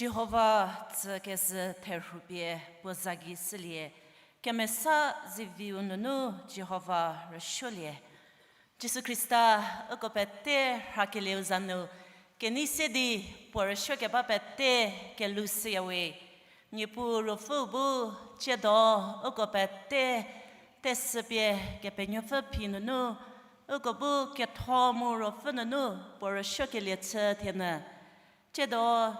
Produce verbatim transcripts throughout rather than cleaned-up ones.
Jihova tsü kezhü therhupie puo za gei shülie, kemesa ziviu nunu Jihova rüsuolie. Jisu Khrista, uko pete rhakelieu za nu, kenei se di puo rüsuokeba pete kelou shüyawe. Niepuu Ruopfüu bu, tsiedo uko pete tesüpie Kepenuopfü phi nunu, uko bu ketho mu ruopfü nunu puo rüsuokelie chü thienyü. Tsiedo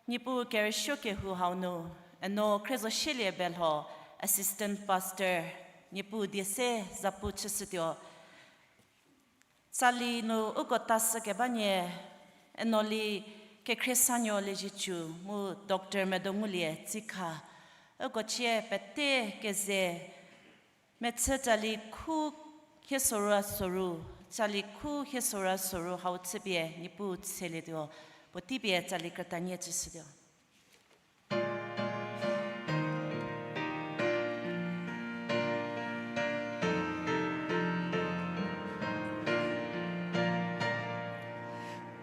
Niepuu kerüsuo kehou hau nu, eno Khriezoshielie Belho, Assistant Pastor, Niepuu die se zapu chüshütuo. Tsali nu uko tasü kebanie, eno li Kekhriesanuo Liezietsu mu Doctor Medongulie Tsikha, uko cie pete keze, mechü tsali khu hie soru a soru, tsali khu hie soru a soru hau chüpie Niepuu tselietuo, puotei pie tsali krütanie chüshütuo.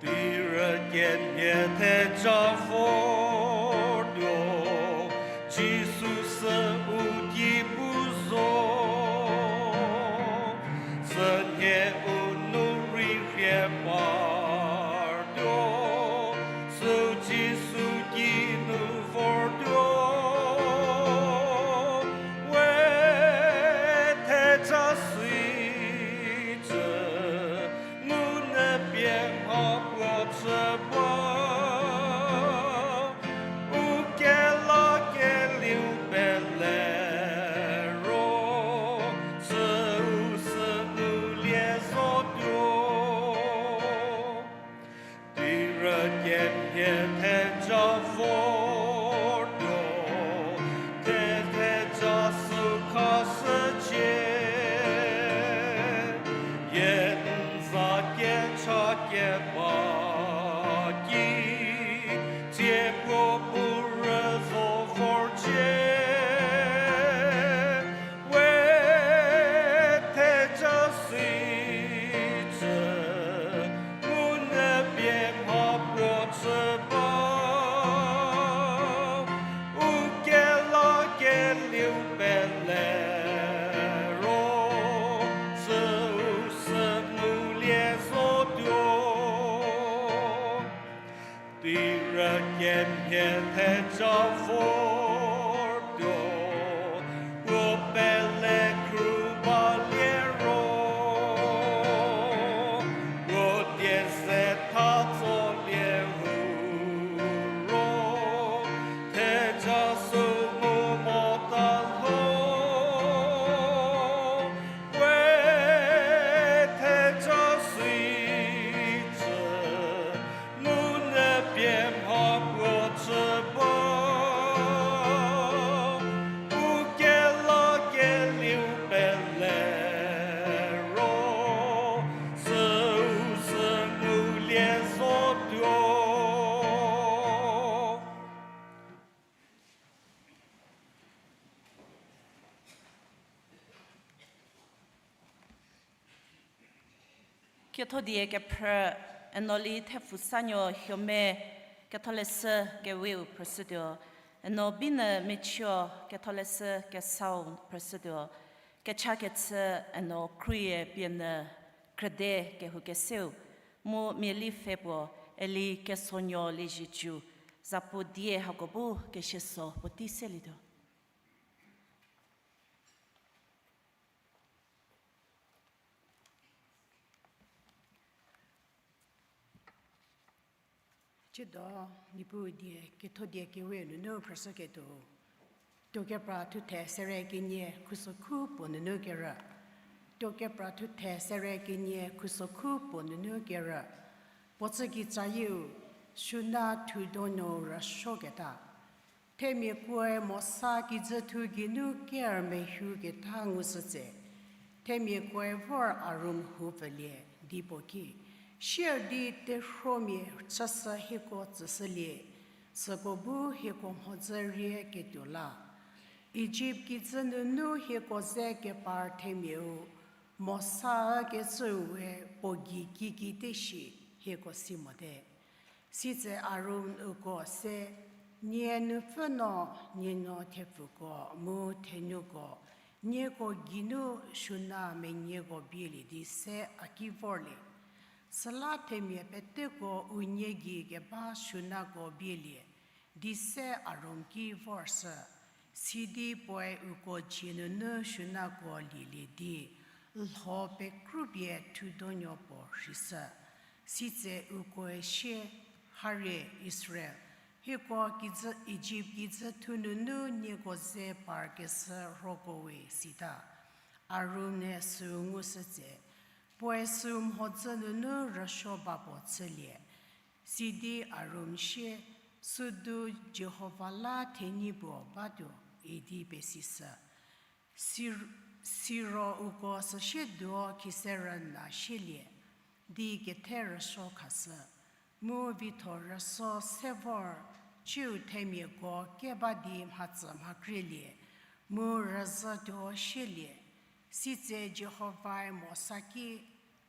Tirü kemhie theja vortuo, Jisu sü u ki pu zo. Sünhie u nu rei rhie partuo, sü Jisu ki nu vortuo. We theja si cü, ngu nyü pie mha puo chü ba. U kela keliu pele ro, sü u sü ngulie zotuo. Tirü kemhie theja vortuo, the theja sü khashücie. Ye n za kecha keba ki, tsie puo puo rüzo vorcie. We theja si cü, ngu nyü pie mha puo chü ba. U kela keliu pele ro, sü u sü ngulie zotuo. Tirü kemhie theja vortuo, puo pele khru balie ro, puo die se tha tsolie hu ro, theja sü mu mota lho. We theja si cü, ngu nyü pie mha puo chü ba. U kela keliu pele ro, sü u sü ngulie zotuo. Kethodie kephrü, eno li Thepfusanuo Hiome Ketholeshü keweu phrüshütuo, eno Bine Michio Ketholeshü kesau phrüshütuo, kechakechü eno Khruohie Pienyü Khrüde kehou keseu, mu miali pfhe puo Eli Kesonuo Liezietsu, zapu die hako bu kesieso puotei selietuo. Tsiedo, Niepuu die, kethodie kewe nunu phrüshüketuo. Tuokepra thuthe sere kenie khusokhu puo nunu kerü. Tuokepra thuthe sere kenie khusokhu puo nunu kerü. Puo tsü kitsayieu, Suna Thudonuo rüsuoketa. Themiakoe Mosa kijüthu geinu ker mehuketa ngushütse, themiakoe vor Aron hu pfülie, di puo ki, sier di terhuomia chüshü hieko tsüshülie, süko bu hieko mhodzü rieketuo la. Ijipt kijü nunu hieko ze kepar themiau, Mosa kecüu we puo gei kikiteshi hieko si mote. Sitse Aron uko se, Nie nupfü no, nie nuo thepfuko mu thenuko, nieko geinu suna menyieko bielie di se a ki vorlie. Süla themia peteko unie gei keba sunako bielie di se Aron ki vorshü. Sidi puoe uko dzie nunu sunako lielie di lho pekrupie thudonuo puo rheishü. Sitse ukoe sie, Harie Israel, hieko kijü, Ijipt kijü thu nunu nieko ze parkeshü rhoko we, sita. Aron-e süu ngushü tse, puoe süu mhodzü nunu rüsuo ba puo chülie. Sidi Aron sie, Südu Jihova la thenyi puo batuo, idi pesishü. Sir-, siro uko süsie duo khise rüna shielie di kethe rüsuo khashü, mu vitho rüsuo se vor, ciu themiako keba di mhatsü mhakrielie mu rüzhü tuo shielie. Sitse Jihovae Mosa ki,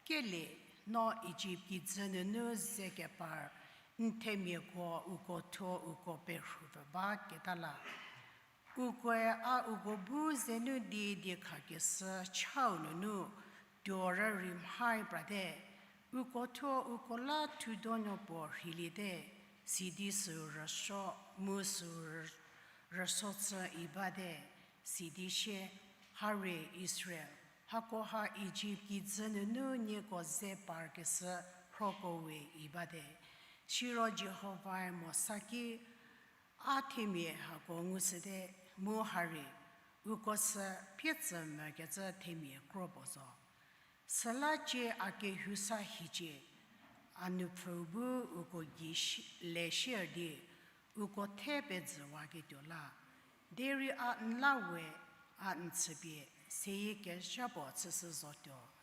Kelie, no Ijipt kijü nunu ze kepar n themiako uko thuo uko perhupfü ba keta la. Ukoe a uko bu zenu di diekhakeshü chau nunu tuo rürei mhai prate, uko thuo uko la thudonuo puo rheiliete, sidi süu rüsuo, mu süu rü-, rüsuo chü i bate, sidi sie, Harie Israel, hakoha Ijipt kijü nunu nieko ze parkeshü rhoko we i bate. Siro Jihovae Mosa ki, A themia hako ngushüte, mu harie, uko sü pie tsü mükecü themia kro puo zo. Süla cie a kehousa hiecie, a nupfhüu bu uko gei shi-, le shier di, uko the pezüwaketuo la, derei a n la we, a n chüpie seyie kezha puo chüshü zotuo.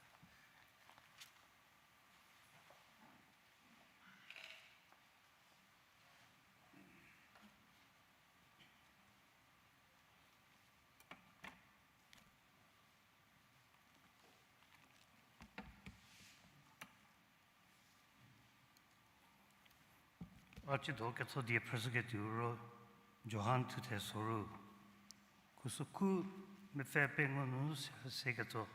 A ciedo ketho die phrüshüketuo ro, Johan thuthe soru. Khusükhu mepfü pengou nunu se, seketso.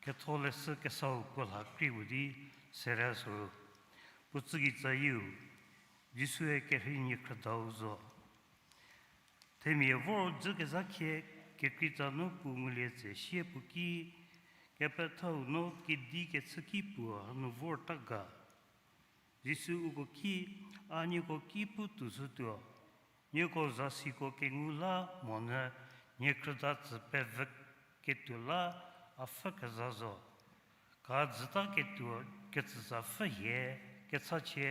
Ketholeshü kesau puo lha kri puo di sere soru. Puo tsügei tsayieu, Jisue kerhei niekhrüdau zo. Themia vor dzükezha khie kekreitsa nu puo ngulie tse sie puo ki, Kepethau, no kedi kechü ki puo hanu vorta ga? Jisu uko ki, A nieko ki pu toushütuo, nieko zasiko kengu la monyü niekhrüda tsü pevüketuo la a pfhü kezha zo. Ka dzütaketuo ketsütsapfü hie kechachie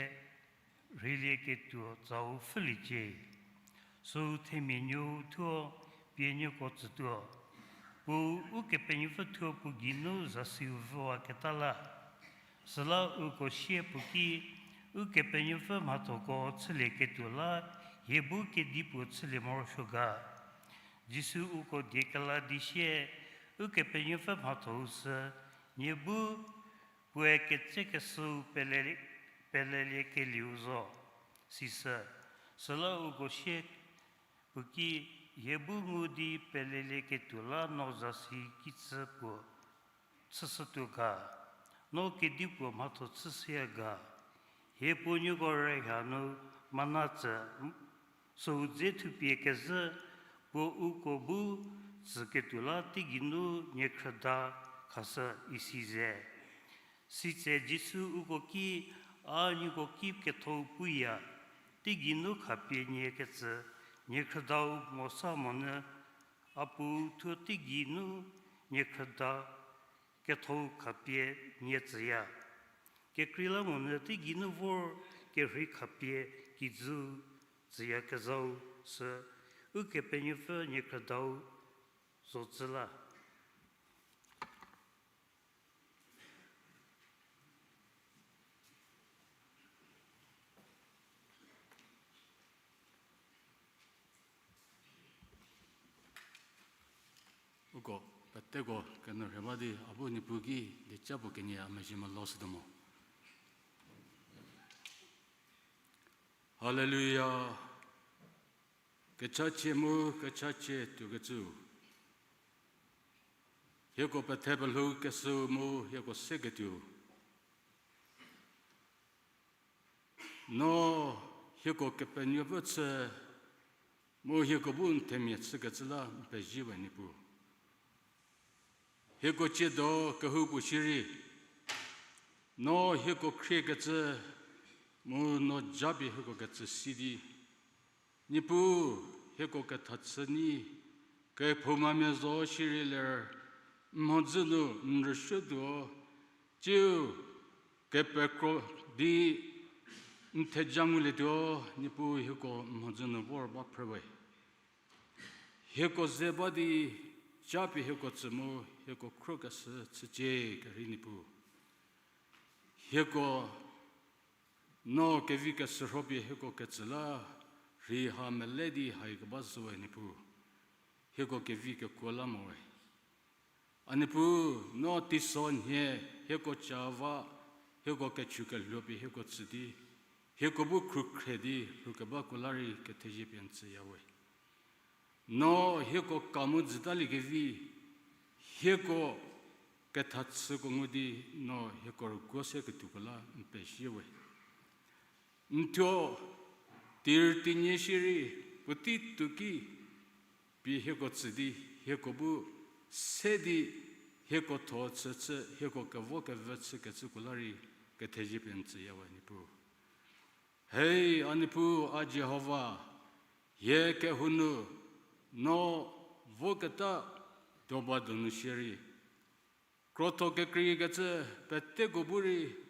rheilieketuo tsau pfhüliecie. Süu themia nuou thuo pie nieko tsütuo, puo Ukepenuopfü thuo puo geinu zasiu vüwaketa la. Süla uko sie puo ki, Ukepenuopfü mhathoko chülieketuo la hie bu kedipuo chülie morosuo ga? Jisu uko die kela di sie, Ukepenuopfü mhathou sü nie bu puoe ketsekeshüu pele-, peleliekelieu zo, sisü. Süla uko sie puo ki, Hie bu ngu di pelelieketuo la no zasi kicü puo chüshütuo ga? No kedipuo mhatho chüshüya ga? Hie puo nieko rüha nu mana tsü, süu dze thupie kezhü, puo uko bu tsüketuo la teigei nu niekhrüda khashü isi ze. Sitse Jisu uko ki, A nieko ki ketho-u puya, teigei nu khapie niekecü niekhrüdau Mosa monyü, a Puou thuo teigei nu niekhrüda ketho-u khapie nie tsüya. Kekreilamonyü teigei nu vor kerhei khapie kijü tsüyakezhau sü Ukepenuopfü niekhrüdau zocü la. Uko peteko kenyü rhe ba di a bu Niepuu ki dieca puo kenie a mezhie melou shütuo mo. Haleluya. Kechachie mu kechachie tuokecü, hieko pethe pelhou keshüu mu hieko seketuo, no hieko Kepenuopfü chü mu hieko bu n themia chükecü la n pezie we, Niepuu. Hieko tsiedo kehoupuo shierei, no hieko khriekecü mu no japie hieko kecü si di, Niepuu, hieko kethachü nyi kephoumamia zo shierei ler, n mhodzü nu n rüsuotuo, tsiu kepekro di n theja ngulietuo, Niepuu, hieko n mhodzü nu vor ba phre we. Hieko ze ba di, japie hieko tsü mu hieko khrokeshü chücie kerhei, Niepuu. Hieko no kevi keshürhopie hieko ketsü la rhei ha mele di haikeba zo we, Niepuu. Hieko kevi kekuo la mo we. A Niepuu, no teisonhie hieko ca va, hieko kechükelhuo pie hieko tsü di, hieko bu khrukhre di lhoukebako la rei kethezie pie n tsüya we. No hieko ka mu jütaliekevi, hieko kethachüko ngu di, no hieko rüguo se ketuoko la n pezie we. N thuo tir tinie shierei, puotei tuoki pie hieko tsü di, hieko bu se di, hieko tho chüchü, hieko kevo kevü chükecüko la rei kethezie pie n tsüya we, Niepuu. Hei a Niepuu, a Jihova, hie kehou nu no voketa doba donu shierei, krotho kekreikecü peteko bu rei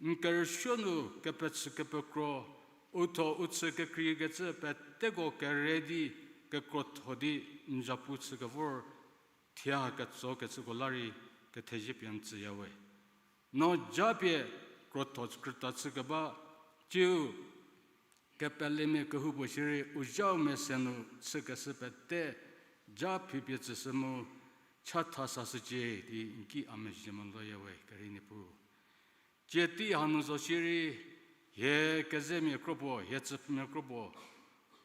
n kerüsuo nu kepechü kepekro, u tho u chü kekreikecü peteko kere di kekrotho di n zapu chükevor thie ha ketsokecüko la rei kethezie pie n tsüya we. No japie krotho krüta chükeba, tsiu kepelemia kehoupuo shierei u zhau mese nu chükeshü pete ja phipie tsüshü mu chatha sashücie di n ki a mezhie meloya we kerhei, Niepuu. Tsie tei hanu zo shierei, hie kezemia kropuo, hie tsüphrümia kropuo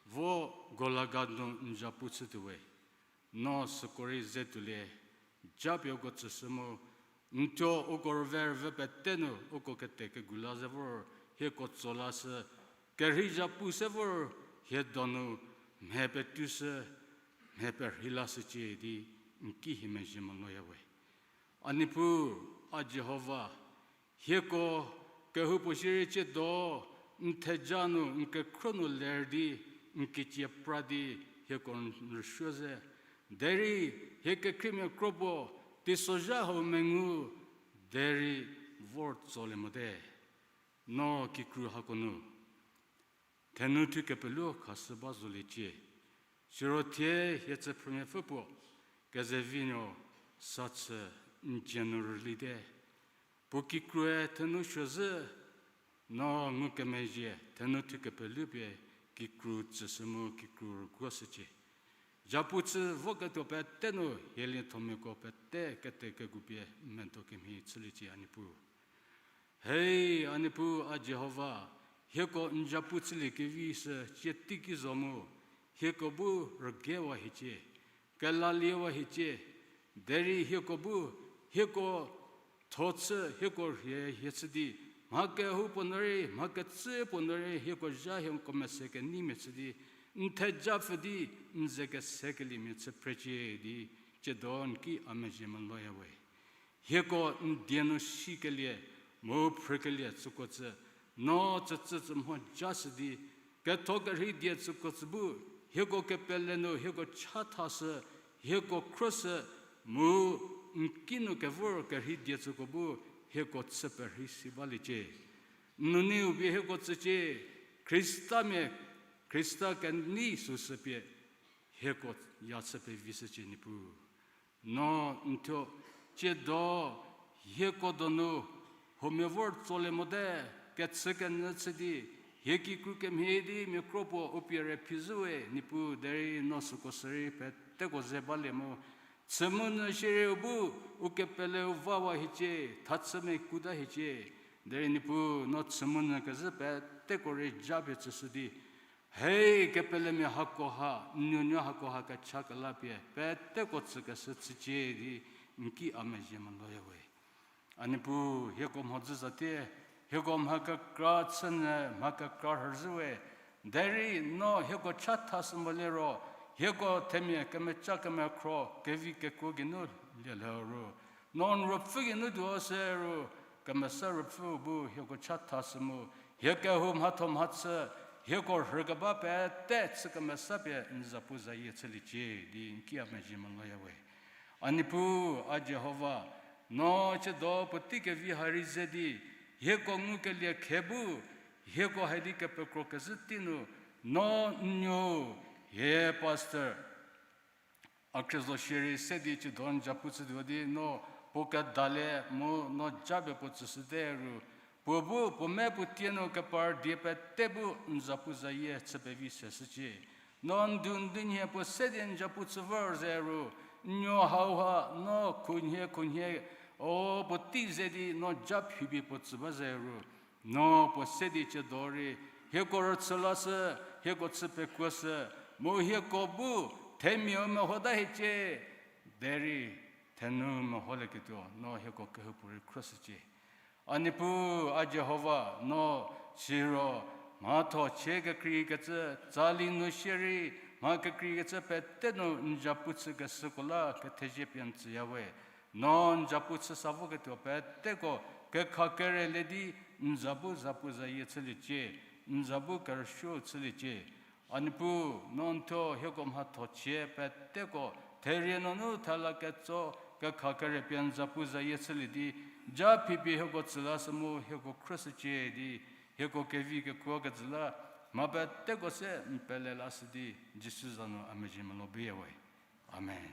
vo Golaga nu n zapu chütuo we. No süko rei ze tuolie, japie uko tsüshü mu n thuo uko rüve rüve pete nu uko kete kegu la ze vor hieko tso lashü, kerhei zapu se vor hie donu mhe petushü, mhe perhei lashücie di n ki hie mezhie meloya we. A Niepuu, a Jihova, hieko kehoupuo shierei tsiedo n theja nu n kekhro nu ler di n kicie pra di hieko n rüsuo ze, derei hie kekhriemia kropuo teisozha hau mengu derei vor tsolie mote. No kikru hako nu thenu thu kepelu khashü ba zoliecie. Siro thie hie tsüphrümia-pfü puo Kezevinuo Sachü n dzie nu rülite. Puo kikrue thenu suozhü, no ngukemezhie thenu thu kepelupie kikru tsüshü mu kikru rüguoshücie. Zapu chü voketuo pete nu hie liethomiako pete kete kegupie medo kemhie chüliecie a Niepuu. Hei a Niepuu a Jihova, hieko n zapu chüliekevi sü tsie teiki zo mu, hieko bu rügewa hiecie, kelaliewa hiecie, derei hieko bu, hieko tho chü, hieko rhie hie chü di, mha kehoupuo nu rei, mha kecü puo nu rei hieko zha hieko mese keneimia chü di, n theja pfü di, n ze kesekeliemia chü phrecie di, tsiedo n ki a mezhie meloya we. Hieko n die nu sikelie mu phrükelie tsüko tsü, no tsütsü tsü mho jashü di, ketho kerhei die tsüko tsü bu, hieko kepele nu hieko chathashü, hieko khroshü, mu n kinu kevor kerhei die tsüko bu, hieko chü perhei si baliecie. N nuniu pie hieko tsücie, Khristamia, Khrista kenei süsü pie, hieko ya chü pevishücie Niepuu. No n thuo tsiedo hieko donu huomia vor tsolie mote, kechükenyü chü di, hie kikru kemhie di mia kro puo u pie re phizhüwe Niepuu, derei no süko sürei peteko ze balie mu, chü mu nyü shierei u bu u kepeleu vawa hiecie, thachü mekuta hiecie, Derei Niepuu, no chü mu nyü kezhü peteko rei japie tsüshü di, hei kepelemia hakoha, n nuonuo hakoha kecha kelapie peteko tsükeshü chücie di n ki a mezhie meloya we. A Niepuu, hieko mhodzü zatie, hieko mha kekra chünyü, mha kekra rhüzhü we. Derei no hieko chathashü moliro, hieko themia kemeca kemekhro, kevi kekuo geinu lielho ru, no n ruopfü geinu tuo se ru, kemesa ruopfüu bu hieko chathashü mu, hie kehou mhatho mhachü, hieko rhükeba pete chü kemesa pie n zapu zayie chüliecie di n ki a mezhie meloya we. A Niepuu, a Jihova, no chiedo puotei kevi ha rei ze di, hieko ngukelie khe bu, hieko hai di kepekro kezhü tei nu, no n nuo, hie pastor a khrizo shierei se di chiedo n zapu chütuo di no puo kedalie mu no japie puo tsüshüte ru, puo bu puo me puo tie nu kepar die pete bu n zapu zayie chü pevi seshücie. No n du n du nhie puo se di n zapu chü vor ze ru, n nuo hauha no khunhie khunhie, o puotei ze di no ja phipie puo tsü ba ze ru, no puo se di chiedo rei, hieko rüchü lashü, hieko chü pekuoshü, mu hieko bu themiau mehota hiecie, derei thenu meholieketuo no hieko kehoupuorei khroshücie. A Niepuu, a Jihova, no siro mhatho chie kekreikecü, tsali nu shierei mha kekreikecü pete nu n zapu chükeshüko la kethezie pie n tsüya we. No n zapu chü sa voketuo peteko kekha kerelie di n za bu zapu zayie chüliecie, n za bu kerüsuo chüliecie. A Niepuu, no n thuo hieko mhatho chie peteko therie nunu thela ketso kekha kere pie n zapu zayie chülie di, ja phipie hieko tsü lashü mu hieko khroshücie di, hieko kevi kekuo kejü la mha peteko se n pele lashü di, Jisu za nu a mezhie melo biya we. Amen.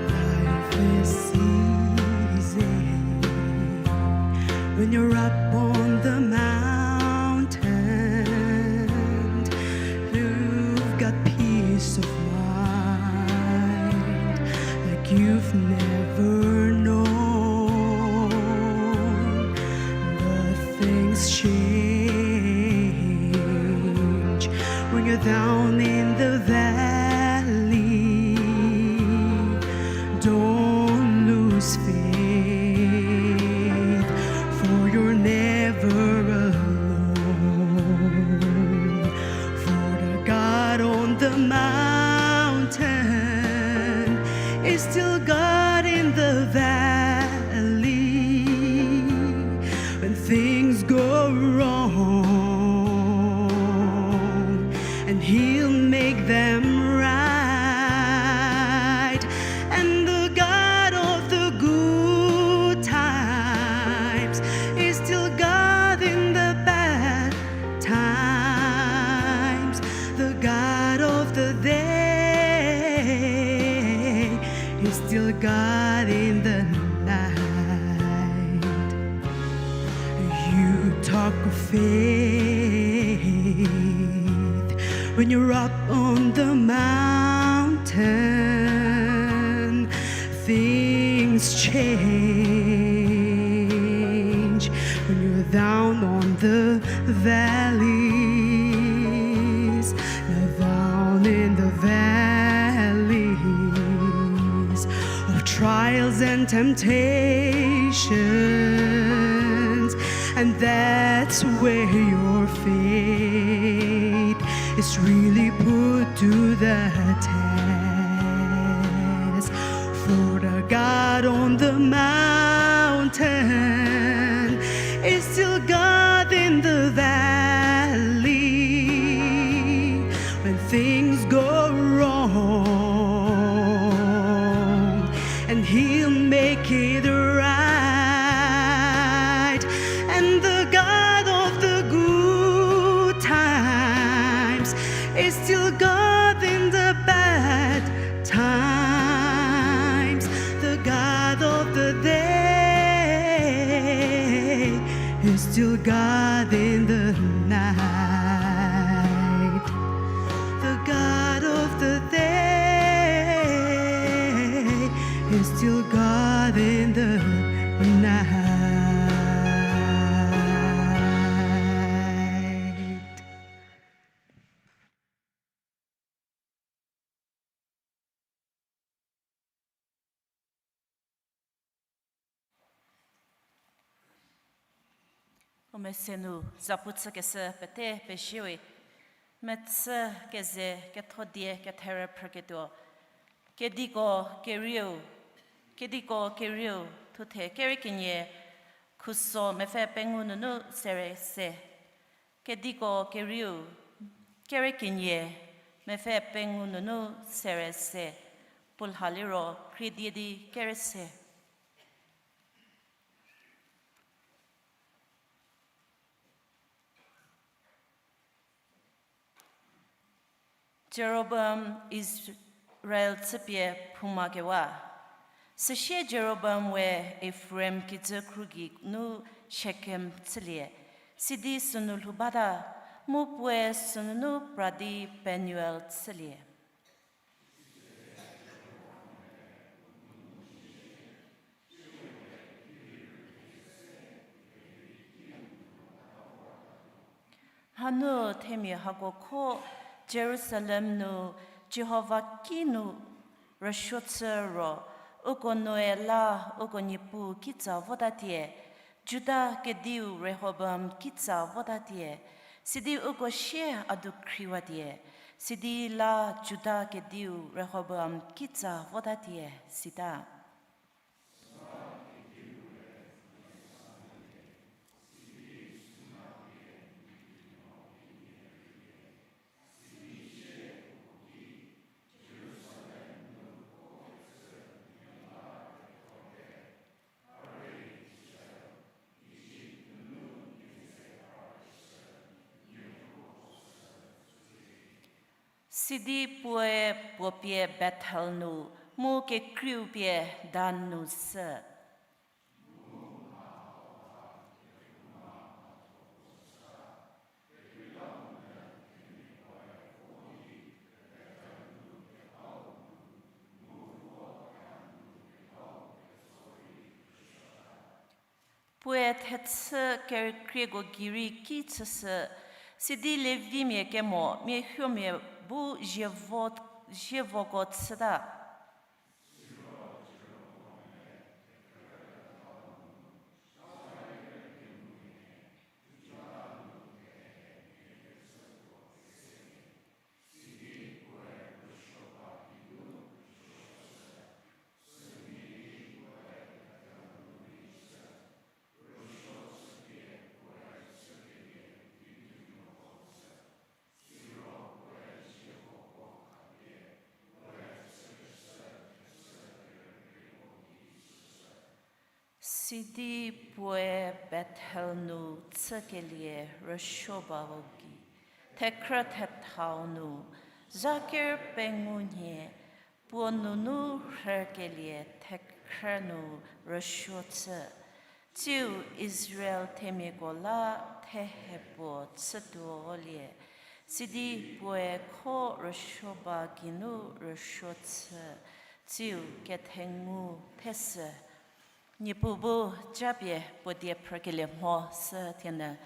Life is easy when you're up on the mountain. You've got peace of mind like you've never known. But things change when you're down in the valley. Don't lose faith, for you're never alone. For the God on the mountain is still God in the valley. When things go wrong, and he'll make them right. And the God of the good times is still God in the bad times. The God of the day is still God in the night. You talk of faith when you're up on the mountain. Things change when you're down on the valleys. You're down in the valleys of trials and temptations, and that's where your faith is really put to the test. For the God on the mountain is still God in the valley. When things go wrong, and he'll make it right. Still God in the night. The God of the day is still God in the night. U mese nu zapu chükeshü pete pezie we, mechü keze kethodie ketherü phrüketuo, kediko kerieu, kediko kerieu, thuthe kere kenie, khuso mepfü pengou nunu sere se. Kediko kerieu, kere kenie, mepfü pengou nunu sere se, puo lha liro krie die di kere se. Jeroboam Israel chüpie phouma kewa. Süsie Jeroboam we Efraim kijü khrugi nu Shekem chülie, sidi sünu lhou bata, mu puoe sünunu pra di Penuel chülie. Hanu themia hako kho Jerusalem nu Jihova ki nu rüsuo chü ro, uko nuoe la uko niepuu kitsa votatie, Juda kediu Rehoboam kitsa votatie, sidi uko sie a dukhriwatie, sidi la Juda kediu Rehoboam kitsa votatie, sita. Sidi puoe puo pie Bethel nu, mu kekreiu pie Dan nu sü. Puoe thechü kerükrieko gei rei ki chüshü, sidi Levimia kemo miehuomia bu zievoko chüta. Sidi puoe Bethel nu chükelie rüsuo bau gei, thekhrü thethau nu, zha ker pengou nhie, puo nunu rhükelie thekhrü nu rüsuo chü. Tsiu Israel themiako la thehe puo chütuolie, sidi puoe kho rüsuo ba geinu rüsuo chü, tsiu kethengu theshü. Niepuu bu japie puo die phrükelie mho sü thienyü.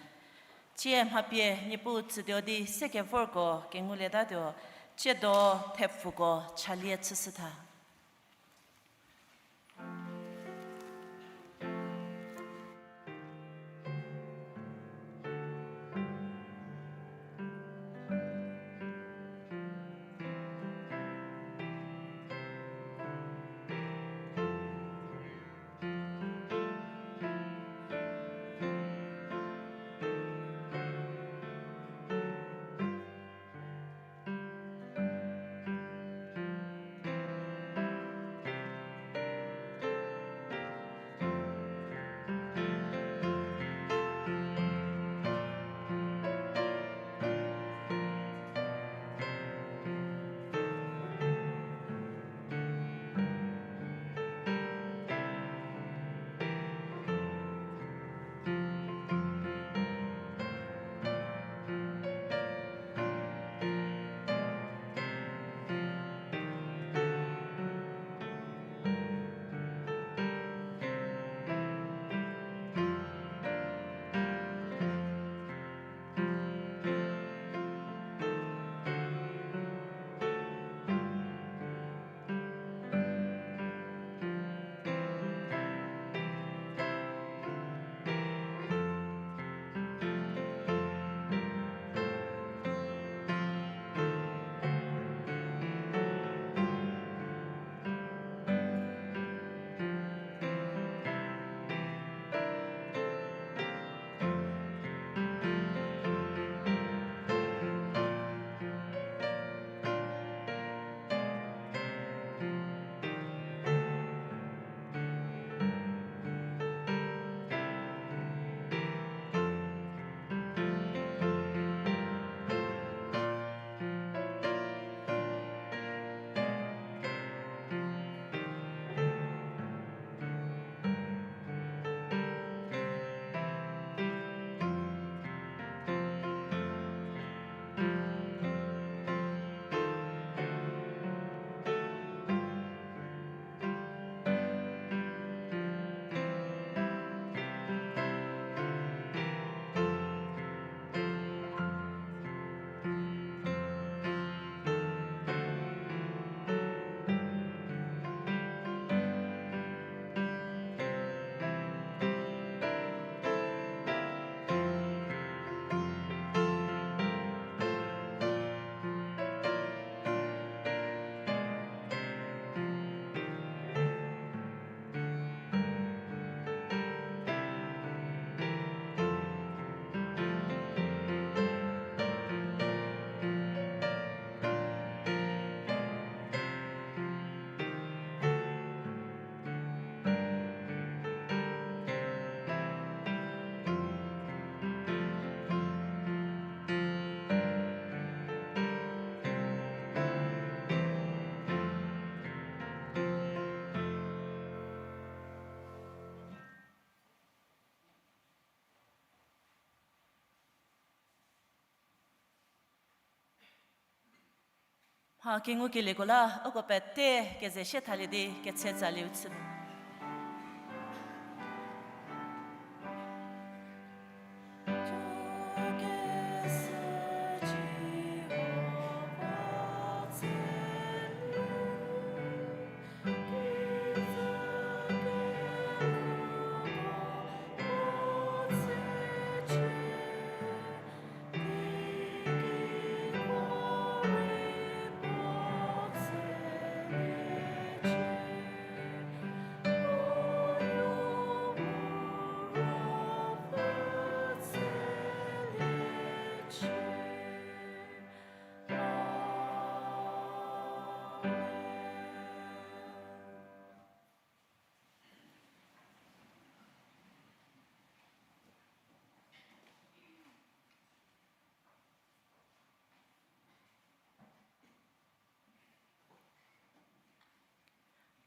Tsie mha pie Niepuu tsütuo di sekevorko kengulietatuo, tsiedo thepfuko chalie chüshütha. Mha kengukelieko la uko pete keze sie thalie di ketshe tsalieu chülie.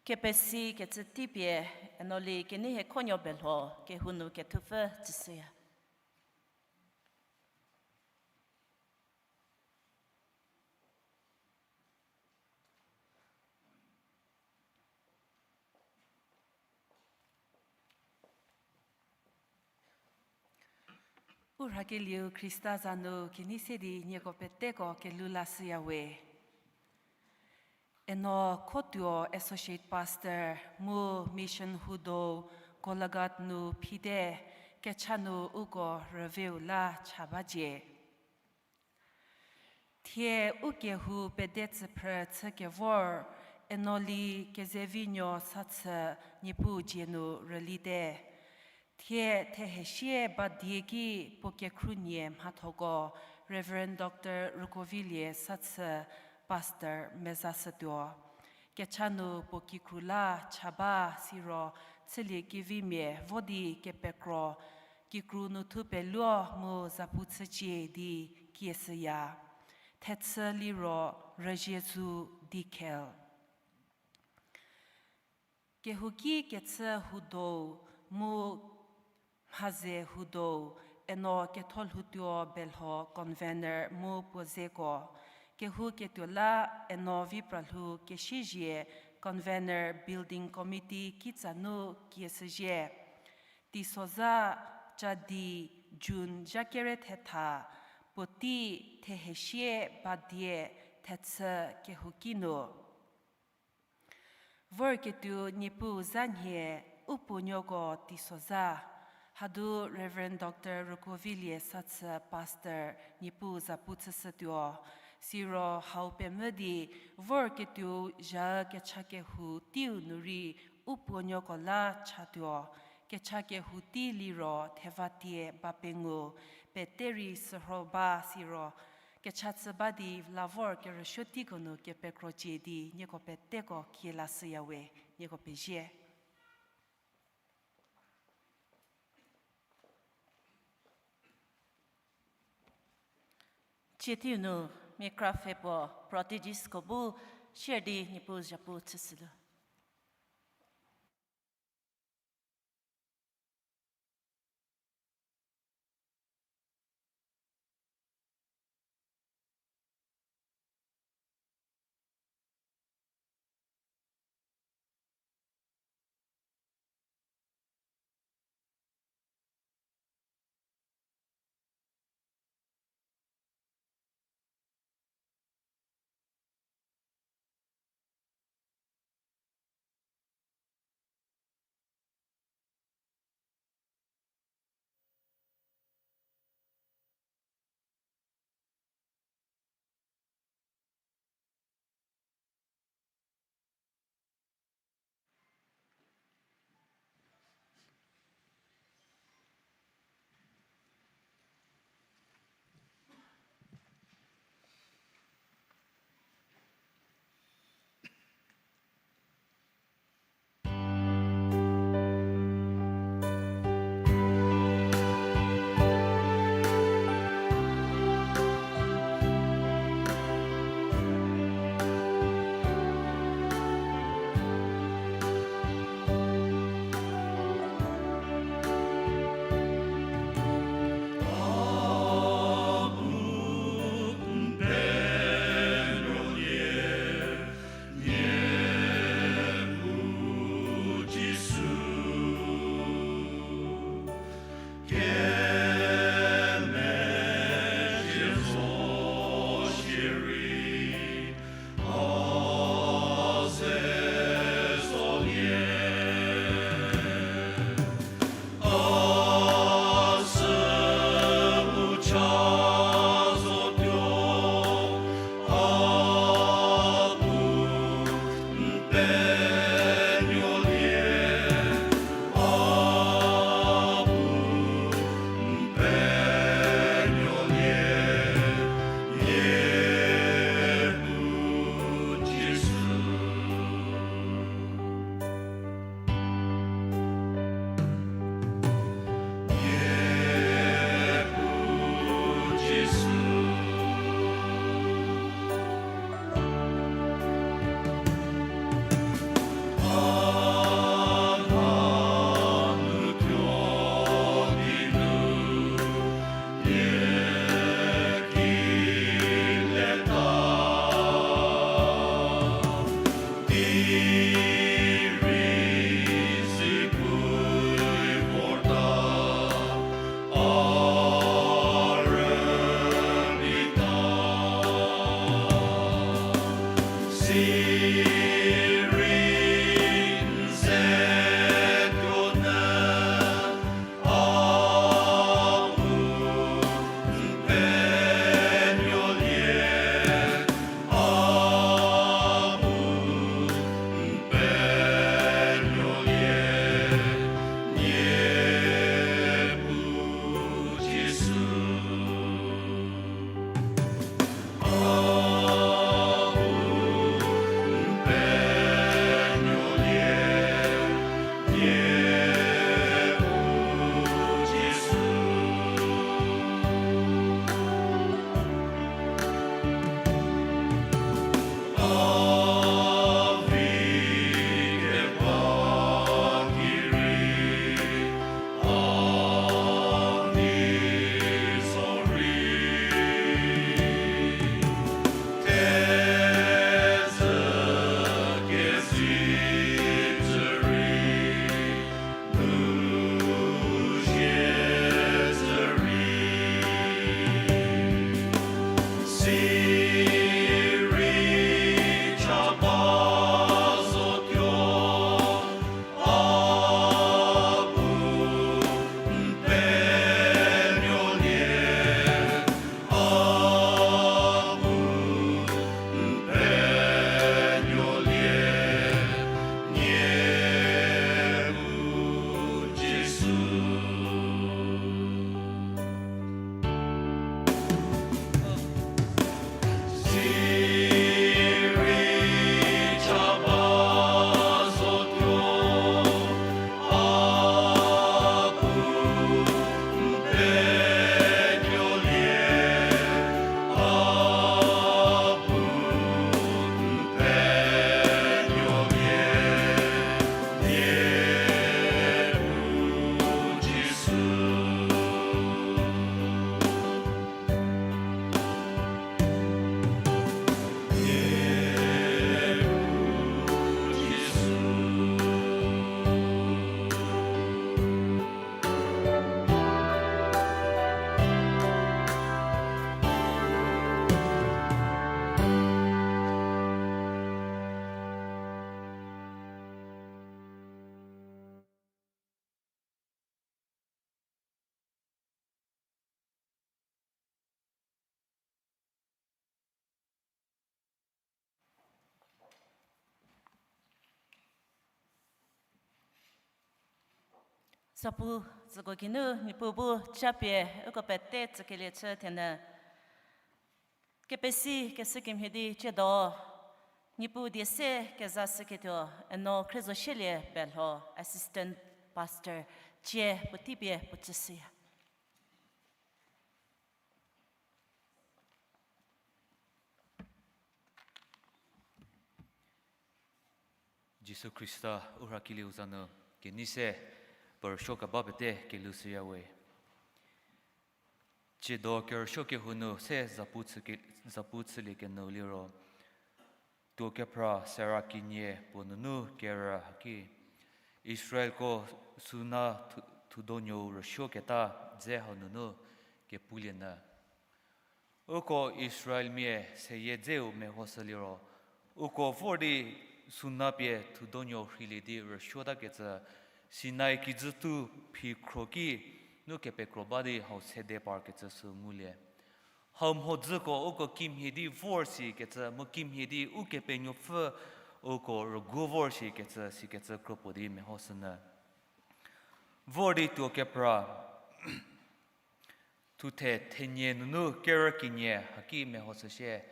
Kepesi kecü tei pie, Enoli Keneihiekhonuo Belho kehou nu kethupfü tsüshüya. U rhakelieu Khrista za nu kenei se di nieko peteko kelhou lashüya we. Eno Khotuo Associate Pastor mu Mission Hudo Golaghat nu phite, kecha nu uko rüveu la cha bacie. Thie u kehou pede tsüphrü chü kevor, Enoli Kezevinuo Sathü Niepuu dzie nu rülite. Thie thehesie ba die ki puo kekhrunie mhathoko Reverend Doctor Rükovilie Sathü Pastor mezashütuo. Kecha nu puo kikru la cha ba siro chülie kevimia vo di kepekro kikru nu thupeluo mu zapu chücie di kieshüya. Thechü liro Rüzhiezu Dikhel. Kehouki kechü Hudo mu mhaze Hudo, Eno Ketholhoutuo Belho convener mu puo zeko. Kehou ketuo la Eno Vipralhou Kesiezie convener building committee kitsa nu kieshüzhie. Teisozha ca di June zha kere thetha, puotei thehesie ba die thechü kehouki nu. Vorketuo Niepuu za nhie u puonuoko teisozha. Hadu Reverend Doctor Rükovilie Sathü Pastor Niepuu zapu chüshütuo. Siro hau pemvü di vorketuo zha kecha kehou teiu nu rei u puonuoko la chatuo. Kecha kehou tei liro theva tie ba pengou, pete rei sürho ba siro kecha chü ba di la vor kerüsuo teiko nu kepekrocie di nieko peteko kie lashüya we, nieko pezie. Tsie teiu nu mia kra pfhe puo protegesko bu share di Niepuu zapu chüshülu. Sapu tsüko kinu, Niepuu bu chapie uko pete tsükelie chü thenu. Kepesi keshü kemhie di tsiedo, Niepuu die se kezashüketuo, eno Khriezoshielie Pelho, Assistant Pastor, cie puotei pie puo tsüshüya. Jisu Khrista u rhakelieu za nu, kenei se puo rüsuo keba pete kelhou shüya we. Tsiedo kerüsuo kehou nu se zapu chülie kenyü liro, tuo kepra sera kenie puo nunu kerü haki, Israelko suna thu-, thudonuou rüsuoketa dze hau nunu kepulie nyü. Uko Israelmia seyie dzeu mehoshü liro, uko vor di suna pie thudonuou rheilie di rüsuotakecü, Sinai kijüthu phikhro ki nu kepekro ba di hau sede parkecü sü ngulie. Hau mhodzüko uko kimhie di vor sikecü, mu kimhie di Ukepenuopfü uko rüguo vor sikecü, sikecü kropuo di mehoshünyü. Vor di tuo kepra thuthe thenie nunu kerü kenie haki mehoshü shie,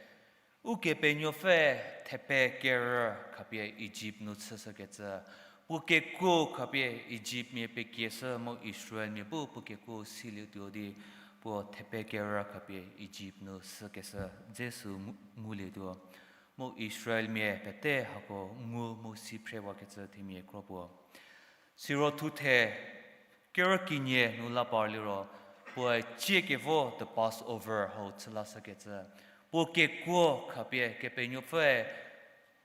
Ukepenuopfü thepe kerü khapie Ijipt nu chüshükecü, puo kekuo khapie Ijiptmia pekieshü mu Israelmia bu puo kekuo silietuo di, puo thepe kerü khapie Ijipt nu shükeshü dze sü ngu-, ngulietuo. Mu Israelmia pete hako ngu mu si phrewakecü themia kropuo. Siro thuthe kerü kenie nu la par liro, puoe tsie kevo the Passover hau chü lashükecü. Puo kekuo khapie Kepenuopfüe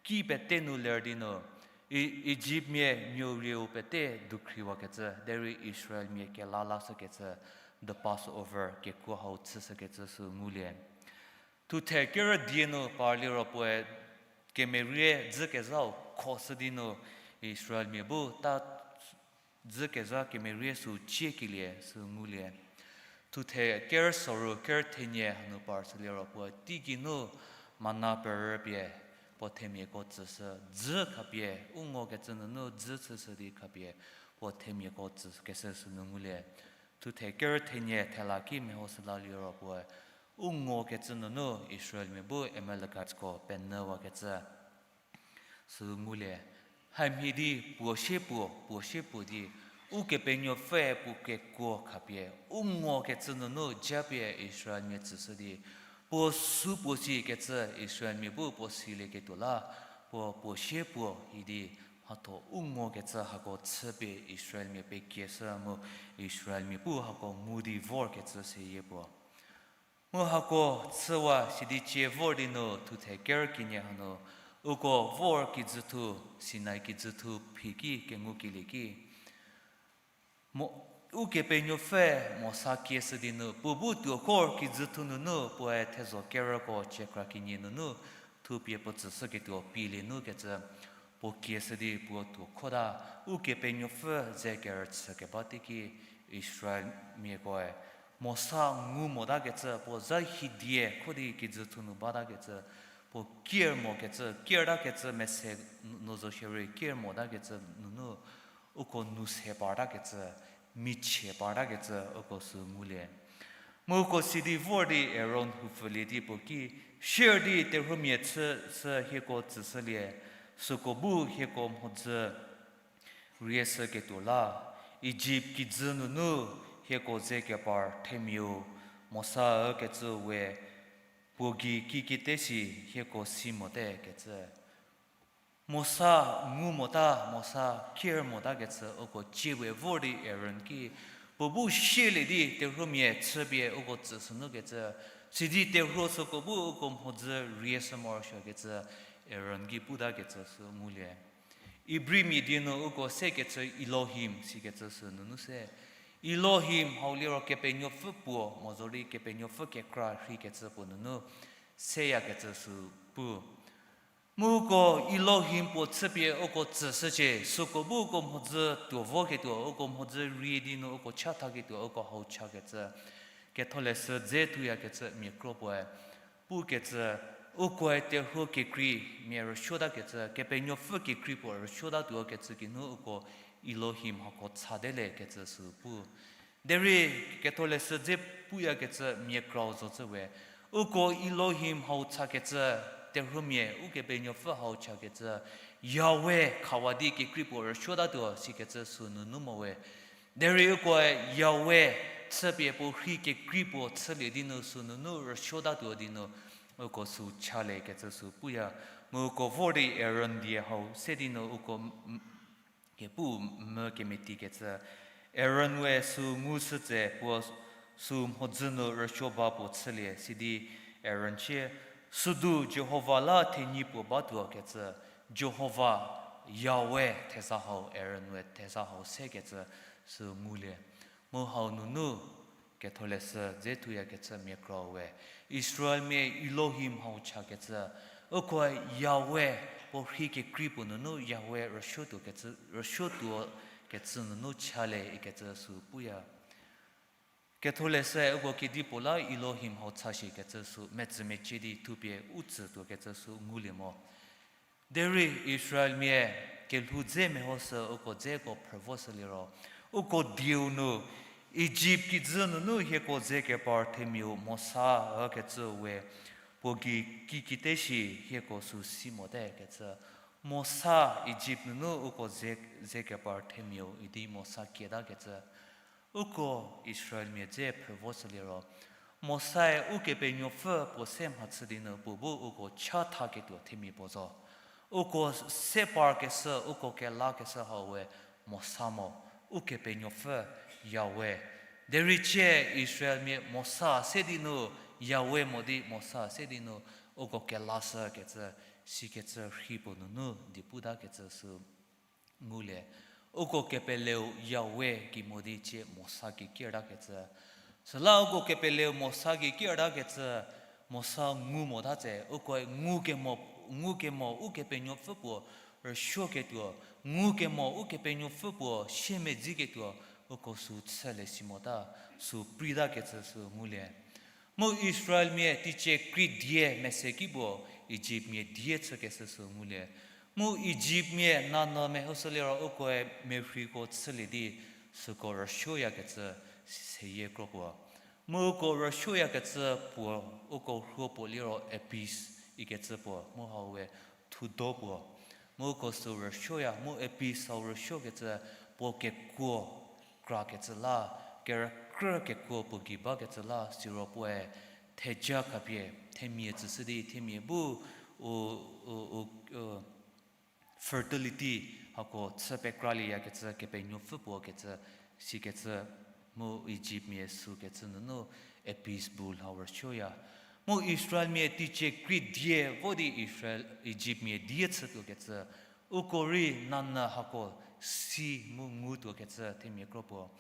ki pete nu ler di nu, I-, Ijiptmia nuou rieu pete dukhriwakecü, derei Israelmia kela lashükecü, the Passover kekuo hau chüshükecü sü ngulie. Thuthe kerü die nu par liro puoe kemerie dzükezhau khoshü di nu Israelmia bu ta dzükezha kemerie sü chiekelie sü ngulie. Thuthe kerü soru kerü thenie hanu par sü liro puoe teigei nu mana perü pie puo themiako tsüshü, dzü khapie u ngokecü nunu dzü chüshü di khapie puo themiako tsükeshü sünu ngulie. Thuthe kerü thenie thela ki mehoshü la liro puoe u ngokecü nunu Israelmia bu Amalekitesko penyüwakecü sü ngulie. Hamhie di puo sie puo, puo sie puo di, Ukepenuopfüe puo kekuo khapie u ngokecü nunu japie Israelmia tsüshü di, puo sü puo sikecü Israelmia bu puo silieketuo la, puo puo sie puo idi, mhatho u ngokecü hako chüpie Israelmia pekieshü mu Israelmia bu hako ngu di vorkecü seyie puo. Mu hako chüwa sidi cie vor di nu thuthe kerü kenie hanu, uko vor kijüthu, Sinai kijüthu phi ki kengukelie ki. Mo-, Ukepenuopfü Mosa kieshü di nu, puo bu tuokhor kijüthu nunu, puoe thezho kerüko ciekra kenie nunu, thupie puo tsüshüketuo pielie nukecü, puo kieshü di puo tuokhota, Ukepenuopfü ze kerüchü keba teiki Israelmiakoe Mosa ngu motakecü, puo za hidie kho di kijüthu nu batakecü, puo kier mokecü, kiertakecü mese nu zo shierei kier motakecü nunu, uko nu se partakecü, michie partakecü uko sü ngulie. Mu uko sidi vor di Aron houpfülie di puo ki, Shir di terhuomia chü sü hieko tsüshülie, süko bu hieko mhodzü rieshüketuo la, Ijipt kijü nunu hieko ze kepar themiau Mosa ükecü we puo gei kikite shi hieko si mote kecü. Mosa ngu mota, Mosa kier motakecü uko cie we vor di Aron ki, puo bu shielie di terhuomia chüpie uko tsüshünukecü, sidi terhuo süko bu uko mhodzü rieshü morosuokecü, Aron ki putakecü sü ngulie. Ibrimia die nu uko sekecü Elohim sikecü sü nunu se. Elohim hau liro Kepenuopfü puo, mo zorei Kepenuopfü kekra rheikecü puo nunu seyakecü sü pu. Mu uko Elohim puo chüpie uko tsüshücie, süko bu uko mhodzü tuo voketuo, uko mhodzü rie di nu uko chathaketuo, uko hau chakecü. Ketholeshü dze thuyakecü mia kro puoe pukecü, ukoe terhuo kekrei mia rüsuotakecü, Kepenuopfü kekrei puo rüsuotatuo kecü kinu uko Elohim hako chade lekecü sü pu. Derei Ketholeshü dze puyakecü mia krau zocü we, uko Elohim hau chakecü, terhuomia Ukepenuopfü hau chakecü, Yahweh khawa di kekrei puo rüsuotatuo sikecü sü nunu mo we. Derei ukoe Yahweh chüpie puo rhei kekrei puo chülie di nu sü nunu rüsuotatuo di nu uko sü chale kecü sü puya. Mu uko vor di Aron die hau se di nu uko m- kepu mü kemetikecü. Aron we sü ngushü tse puo sü mhodzü nu rüsuo ba puo chülie sidi Aron sie, Südu Jihova la thenyi puo batuo kecü, Jihova, Yahweh theza hau, Aron we theza hau sekecü sü ngulie. Mu hau nunu Ketholeshü dze thuyakecü mia krau we, Israelmia Elohim hau chakecü, ukoe Yahweh puo rhei kekrei puo nunu Yahweh rüsuotuo kecü, rüsuotuo kecü nunu chale ikecü sü puya. Ketholeshü uko kedipuo la Elohim hau chashikecü sü metsümecie di thupie u tsütuokecü sü ngulie mo. Derei Israelmia kelhou dze mehoshü uko dzeko phrüvoshüliro, uko dieu nu, Ijipt kijü nunu hieko ze kepar themiau Mosa ükecü we puo gei kikite shi hieko sü si mote kecü. Mosa Ijipt nunu uko ze, ze kepar themiau idi Mosa kietakecü. Uko Israelmia dze phrüvoshüliro, Mosae Ukepenuopfü puo se mhachü di nu puo bu uko chathaketuo themia puo zo. Uko se parkeshü, uko kelakeshü hau we Mosa mo, Ukepenuopfü Yahweh. Derei cie Israelmia Mosa se di nu, Yahweh mo di Mosa se di nu, uko kelashükecü, sikecü rhei puo nunu di putakecü sü ngulie. Uko kepeleu Yahweh gei mo di cie Mosa gei kertakecü. Süla uko kepeleu Mosa gei kertakecü, Mosa ngu mota tse, ukoe ngukemo, ngukemo Ukepenuopfü puo rüsuoketuo, ngukemo Ukepenuopfü puo siemedziketuo, uko sü chüle si mota, sü preitakecü sü ngulie. Mu Israelmia teicie krei die mese ki puo Ijiptmia die chükeshü sü ngulie. Mu Ijiptmia nanyü mehoshüliro ukoe merheiko chülie di süko rüsuoyakecü seyie kro puo. Mu uko rüsuoyakecü puo uko rhuo puo liro Apis ikecü puo, mu hau we thudo puo. Mu uko sü rüsuoya, mu Apis hau rüsuokecü puo kekuo krakecü la, kerükrü kekuo puo gei bakecü la, siro puoe theja khapie, themia tsüshü di, themia bu u, u, u, u, fertility hako chü pekralieyakecü, Kepenuopfü puo kecü, sikecü, mu Ijiptmia sükecü nunu Apis bull hau rüsuoya. Mu Israelmia teicie krei die vo di Israel, Ijiptmia die chütuokecü, uko rei nanyü hako si mu ngutuokecü themia kro puo.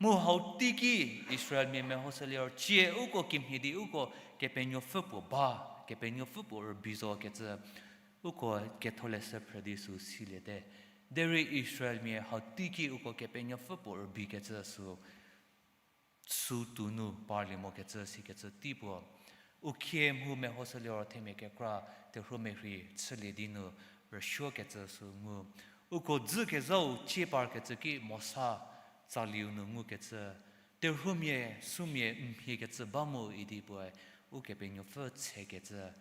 Mu hau teiki Israelmia mehoshüliro cie uko kemhie di uko Kepenuopfü puo ba, Kepenuopfü puo rübei zokecü, uko ketholeshü phrü di sü siliete. Derei Israelmia hau teiki uko Kepenuopfü puo rübeikecü sü, sü tuonu parlie mokecü sikecü tei puo. U khie mhu mehoshüliro themia kekra terhuo merhei chülie di nu rüsuokecü sü ngu. Uko dzükezhau cie parkecü ki Mosa tsaliu nu ngukecü, terhuomia, sumia, mhiekecü ba mo idi puoe, Ukepenuopfü tsekecü.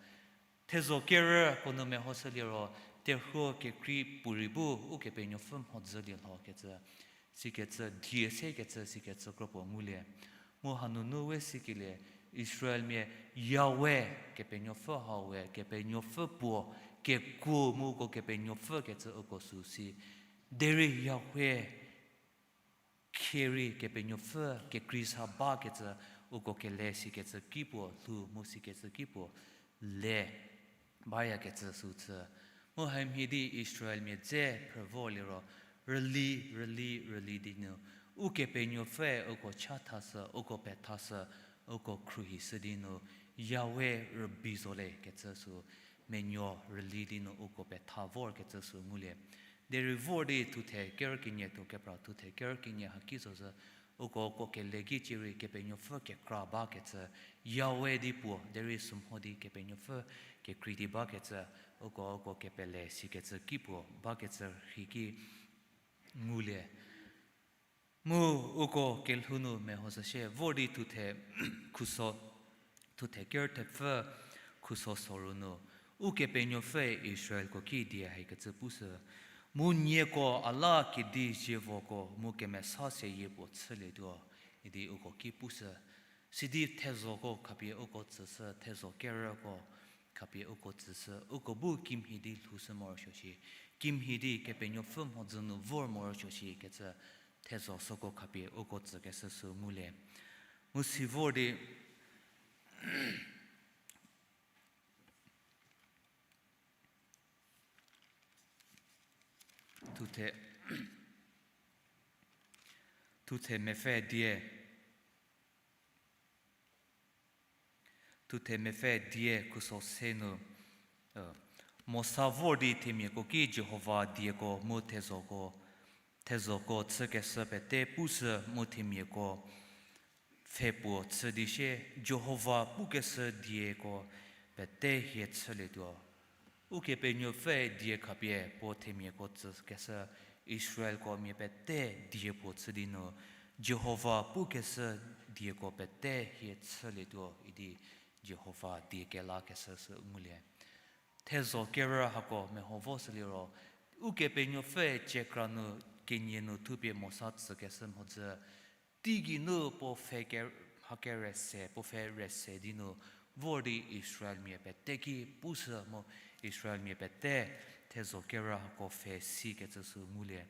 Thezho kerüko nu mehoshü liro, terhuo kekrei puorei bu Ukepenuopfü mhodzülie lhokecü. Sikecü, die sekecü, sikecü kropuo ngulie. Mu hanunu we sikelie, Israelmia Yahweh, Kepenuopfü hau we, Kepenuopfü puo, kekuo mu uko Kepenuopfü kecü uko sü si. Derei Yahweh, khierei Kepenuopfü kekrei sa bakecü uko kele sikecü ki puo lhou mu sikecü ki puo le bayakecü sü chü. Mu hamhie di Israelmia dze phrü vo liro, rüli, rüli, rüli di nu, Ukepenuopfüe uko cha thashü, uko pethashü, uko khruohishü di nu, Yahweh rübei zo le kecü sü, menuo rüli di nu uko petha vorkecü sü ngulie. Derei vor di thuthe kerü kenie tuo kepra thuthe kerü kenie haki zo zhü, uko uko kele ki cierei Kepenuopfü kekra bakecü, Yahweh di puo, derei sümho di Kepenuopfü kekrei di bakecü, uko uko kepele sikecü ki puo bakecü rhi ki ngulie. Mu uko kelhou nu mehoshü shie, vor di thuthe khuso, thuthe kerü thepfü khuso soru nu, Ukepenuopfüe Israelko ki die haikecü pushü, mu nieko a la kedi zievoko mu kemesa seyie puo chülietuo, idi uko ki pushü. Sidi thezhoko khapie uko tsüshü, thezho kerüko khapie uko tsüshü, uko bu kimhie di lhoushü morosuo shi, kimhie di Kepenuopfü mhodzü nu vor morosuo shikecü thezho süko khapie uko tsükeshü sü ngulie. Mu si vor di thuthe, thuthe mepfü die, thuthe mepfü die khuso se nu, Mosa vor di themiako ki Jihova dieko mu thezhoko, thezhoko chükeshü pete pushü mu themiako pfhe puo chü di sie, Jihova pukeshü dieko pete hie chülietuo. Ukepenuopfü die khapie puo themiako tsükeshü Israelko mia pete die puo chü di nu, Jihova pukeshü dieko pete hie chülietuo idi Jihova die kelakeshü sü ngulie. Thezho kerü hako meho vo shü liro, Ukepenuopfü cekra nu kenie nu thupie Mosa tsükeshü mhodzü, teigei nu puo pfhe ke, ha kere se, puo pfhe re se di nu, vor di Israelmia pete ki pushü mu Israelmia pete thezho kerü hako pfhe sikecü sü ngulie.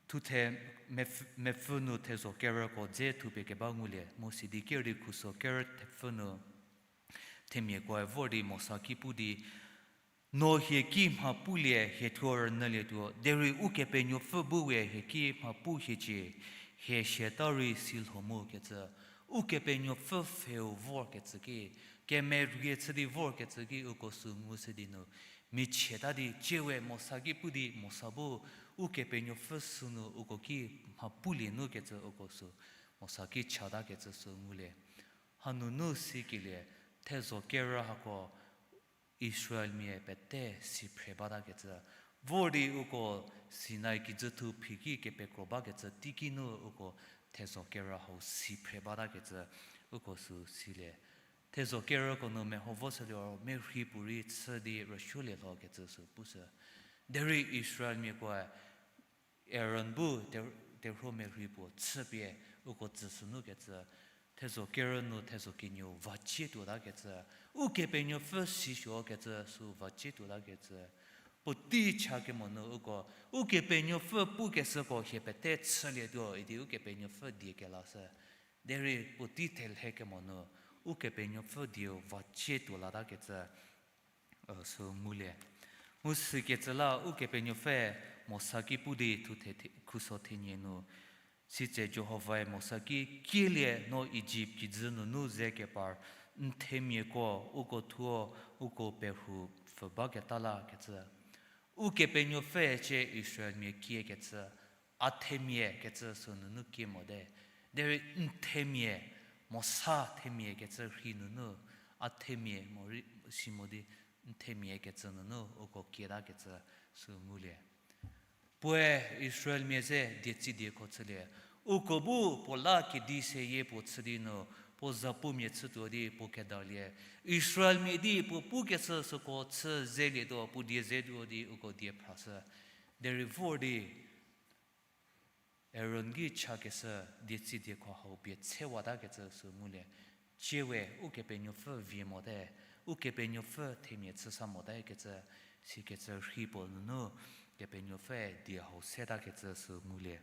Thuthe mepfü, mepfü nu thezho kerüko dze thupie keba ngulie, mu sidi kerü di khuso kerü thepfü nu, themiakoe vor di Mosa ki pu di, No hie ki mha pulie hie thuo rünyülietuo, derei Ukepenuopfü bu we hie ki mha pu hiecie, hie siata rei si lho mu kecü, Ukepenuopfü pfheu vorkecü ki, kemerie chü di vorkecü ki uko sü ngushü di nu, michieta di ciewe Mosa ki pu di Mosa bu Ukepenuopfü sünu uko ki mha pulie nu kecü uko sü Mosa ki chatakecü sü ngulie. Hanunu sikelie, thezho kerü hako Israelmia pete si phre batakecü, vor di uko Sinai kijüthu phiki kepekro bakecü teiki nu uko thezho kerü hau si phre batakecü uko sü silie. Thezho kerüko nu meho vo shü liro merhi puorei chü di rüsuolie lhokecü sü pushü. Derei Israelmiakoe Aron bu te, terhuo merhi puo chüpie uko tsü sünu kecü, thezho kerü nu thezho kenieu va cie tuotakecü, Ukepenuopfü sisuokecü sü va cie tuotakecü, puotei cha kemo nu uko, Ukepenuopfü pukeshüko hie pete chülietuo idi Ukepenuopfü die kelashü. Derei puotei thelhe kemo nu, Ukepenuopfü dieu va cie tuo latakecü, sü ngulie. Mu sükecü la Ukepenuopfü Mosa ki pu di thuthe, khuso thenie nu, sitse Jihovae Mosa ki, Kielie no Ijipt kijü nunu ze kepar n themiako uko thuo uko perhu pfü baketa lakecü. Ukepenuopfü cie Israelmia kiekecü, a themia kecü sü nunu kie mote. Derei n themia, Mosa themia kecü rhei nunu, a themia morei si mo di n themia kecü nunu uko kietakecü sü ngulie. Puoe Israelmia ze dietsi dieko chülie, Uko bu puo la kedi seyie puo chü di nu, puo zapumia chütuo di puo kedalie. Israelmia di puo pukeshü süko chü zelietuo, puo die zetuo di uko die phrashü. Derei vor di Aron ki chakeshü dietsüdiekho hau pie tsewatakecü sü ngulie. Tsie we Ukepenuopfü vie mote, Ukepenuopfü themia chüsa mote kecü, sikecü rhi puo nunu, Kepenuopfüe die hau setakecü sü ngulie.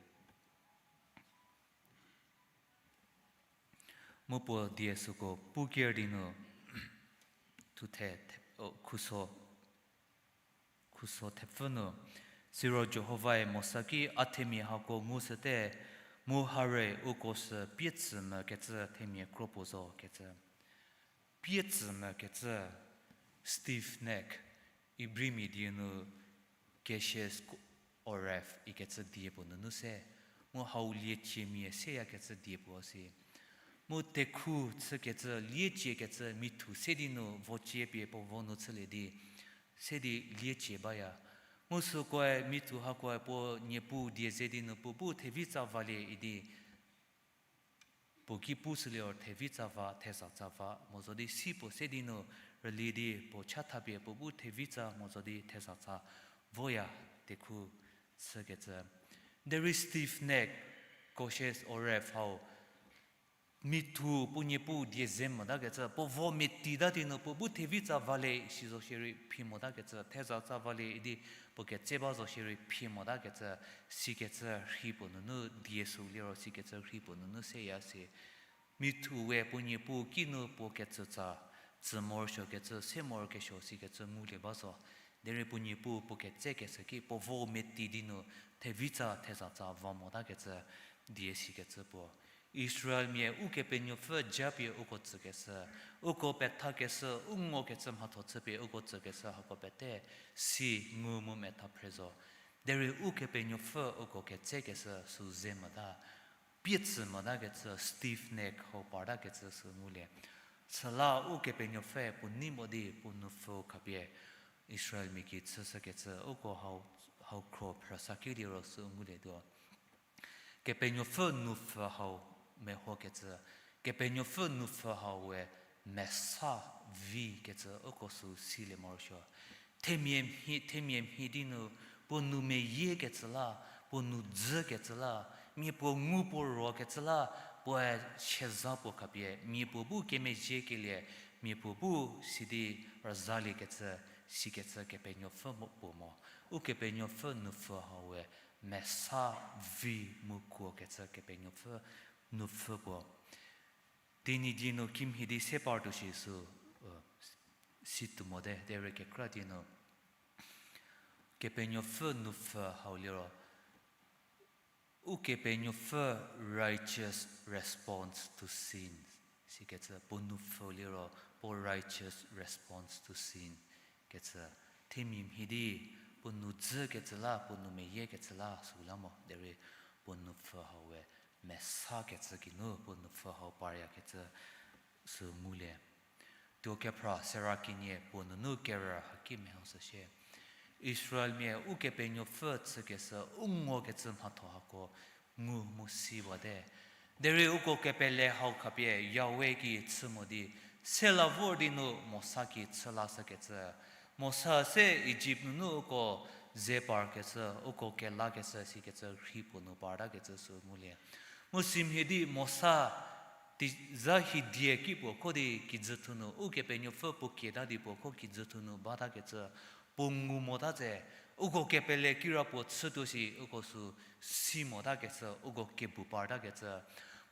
Mu puo die süko puker di nu, thuthe, the-, o, khuso, khuso thepfü nu, siro Jihovae Mosa ki, a themia hako ngushüte, mu hare uko sü pie tsü mü kecü themia kro puo zo kecü. Pie tsü mü kecü, stiff neck, Ibrimia die nu keshes oref ikecü die puo nunu se, mu hau lieciemia seyakecü die puo si. Mu tekhu chükecü, lieciekecü, mithu se di nu vocie pie puo vo nu chülie di, se di liecie baya. Mu sükoe mithu hakoe puo niepu die ze di nu puo bu thevitsa valie idi, puo ki pushüliro thevitsa va, thezatsa va, mo zo di si puo se di nu rüli di puo chathapie puo bu thevitsa mo zo di thezatsa voya, tekhu chükecü. Derei stiff neck, keshes oref hau, mithu puo niepu die ze motakecü, puo vo metita di nu puo bu thevitsa valie si zo shierei phi motakecü, thezatsa valie idi puo ketse ba zo shierei phi motakecü, sikecü rhi puo nunu die sü liro sikecü rhi puo nunu seya si. Mithu we puo niepu kinu puo ketsütsa, tsü morosuokecü, se morokesuo sikecü ngulie ba zo. Derei puo niepu puo ketsekeshü ki puo vo meti di nu thevitsa thezatsa va motakecü die sikecü puo. Israelmia Ukepenuopfü japie uko tsükeshü, uko pethakeshü, u ngokecü mhatho chüpie uko tsükeshü hako pete si ngu mu metha phre zo. Derei Ukepenuopfü uko ketsekeshü sü ze mota, pie tsü motakecü, stiff neck hau partakecü sü ngulie. Süla Ukepenuopfü puo nei mo di puo nupfü khapie Israelmia ki chüshükecü uko hau, hau khro phrüsa ki liro sü ngulietuo. Kepenuopfü nupfü hau mehokecü, Kepenuopfü nupfü hau we mesa vikecü uko sü silie morosuo. Themia mhie, themia mhie di nu, puo nou meyiekecü la, puo nou dzükecü la, mia puo ngu puo rokecü la, puoe sieza puo khapie, mia puo bu kemezhiekelie, mia puo bu sidi rüzaliekecü, sikecü Kepenuopfü mo, puo mo. Ukepenuopfü nupfü hau we mesa vi mu kuokecü Kepenuopfü nupfü puo. Tenyidie nu kimhie di se partuo shi sü, u, situo mote, derei kekra die nu Kepenuopfü nupfü hau liro, Ukepenuopfü righteous response to sin. Sikecü puo nupfü liro, puo righteous response to sin. Kecü, themia mhie di, puo nou dzükecü la, puo nou meyiekecü la, süla mo, derei puo nupfü hau we mesakecü geinu, puo nupfü hau paryakecü sü ngulie. Tuo kephra sera kenie puo nunu kerü haki mehoshü shie. Israelmia Ukepenuopfü chükeshü u ngokecü mhatho hako ngu mu siwate. Derei uko kepele hau khapie Yahweh ki chü mo di, sela vor di nu Mosa ki chü lashükecü. Mosa se Ijipt nunu uko ze parkecü, uko kelakecü, sikecü rhi puo nu partakecü sü ngulie. Mu simhie di Mosa ti za hidie ki puo kho di kijüthou nu, Ukepenuopfü puo kieta di puo kho kijüthou nu batakecü, puo ngu mota tse, uko kepele kira puo chütuo shi uko sü si motakecü, uko kebu partakecü.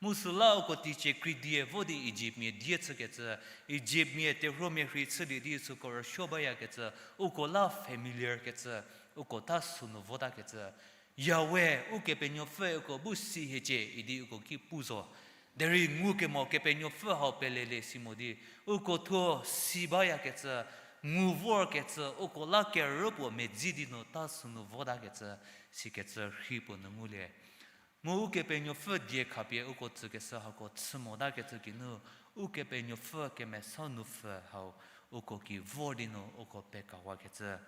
Mu süla uko teicie kridie vo di Ijiptmia die chükecü, Ijiptmia terhuomia rhei chülie di süko rüsuo bayakecü, uko la familiar kecü, uko ta sünu votakecü. Yahweh, Ukepenuopfü uko bu si hiecie idi uko ki pu zo. Derei ngukemo Kepenuopfü hau pelelie si mo di, uko thuo si bayakecü, ngu vorkecü, uko la kerü puo medzi di nu ta sünu votakecü, sikecü rhi puo nu ngulie. Mu Ukepenuopfü die khapie uko tsükeshü hako chü motakecü geinu, Ukepenuopfü kemesa nupfü hau uko ki vor di nu uko pekawakecü,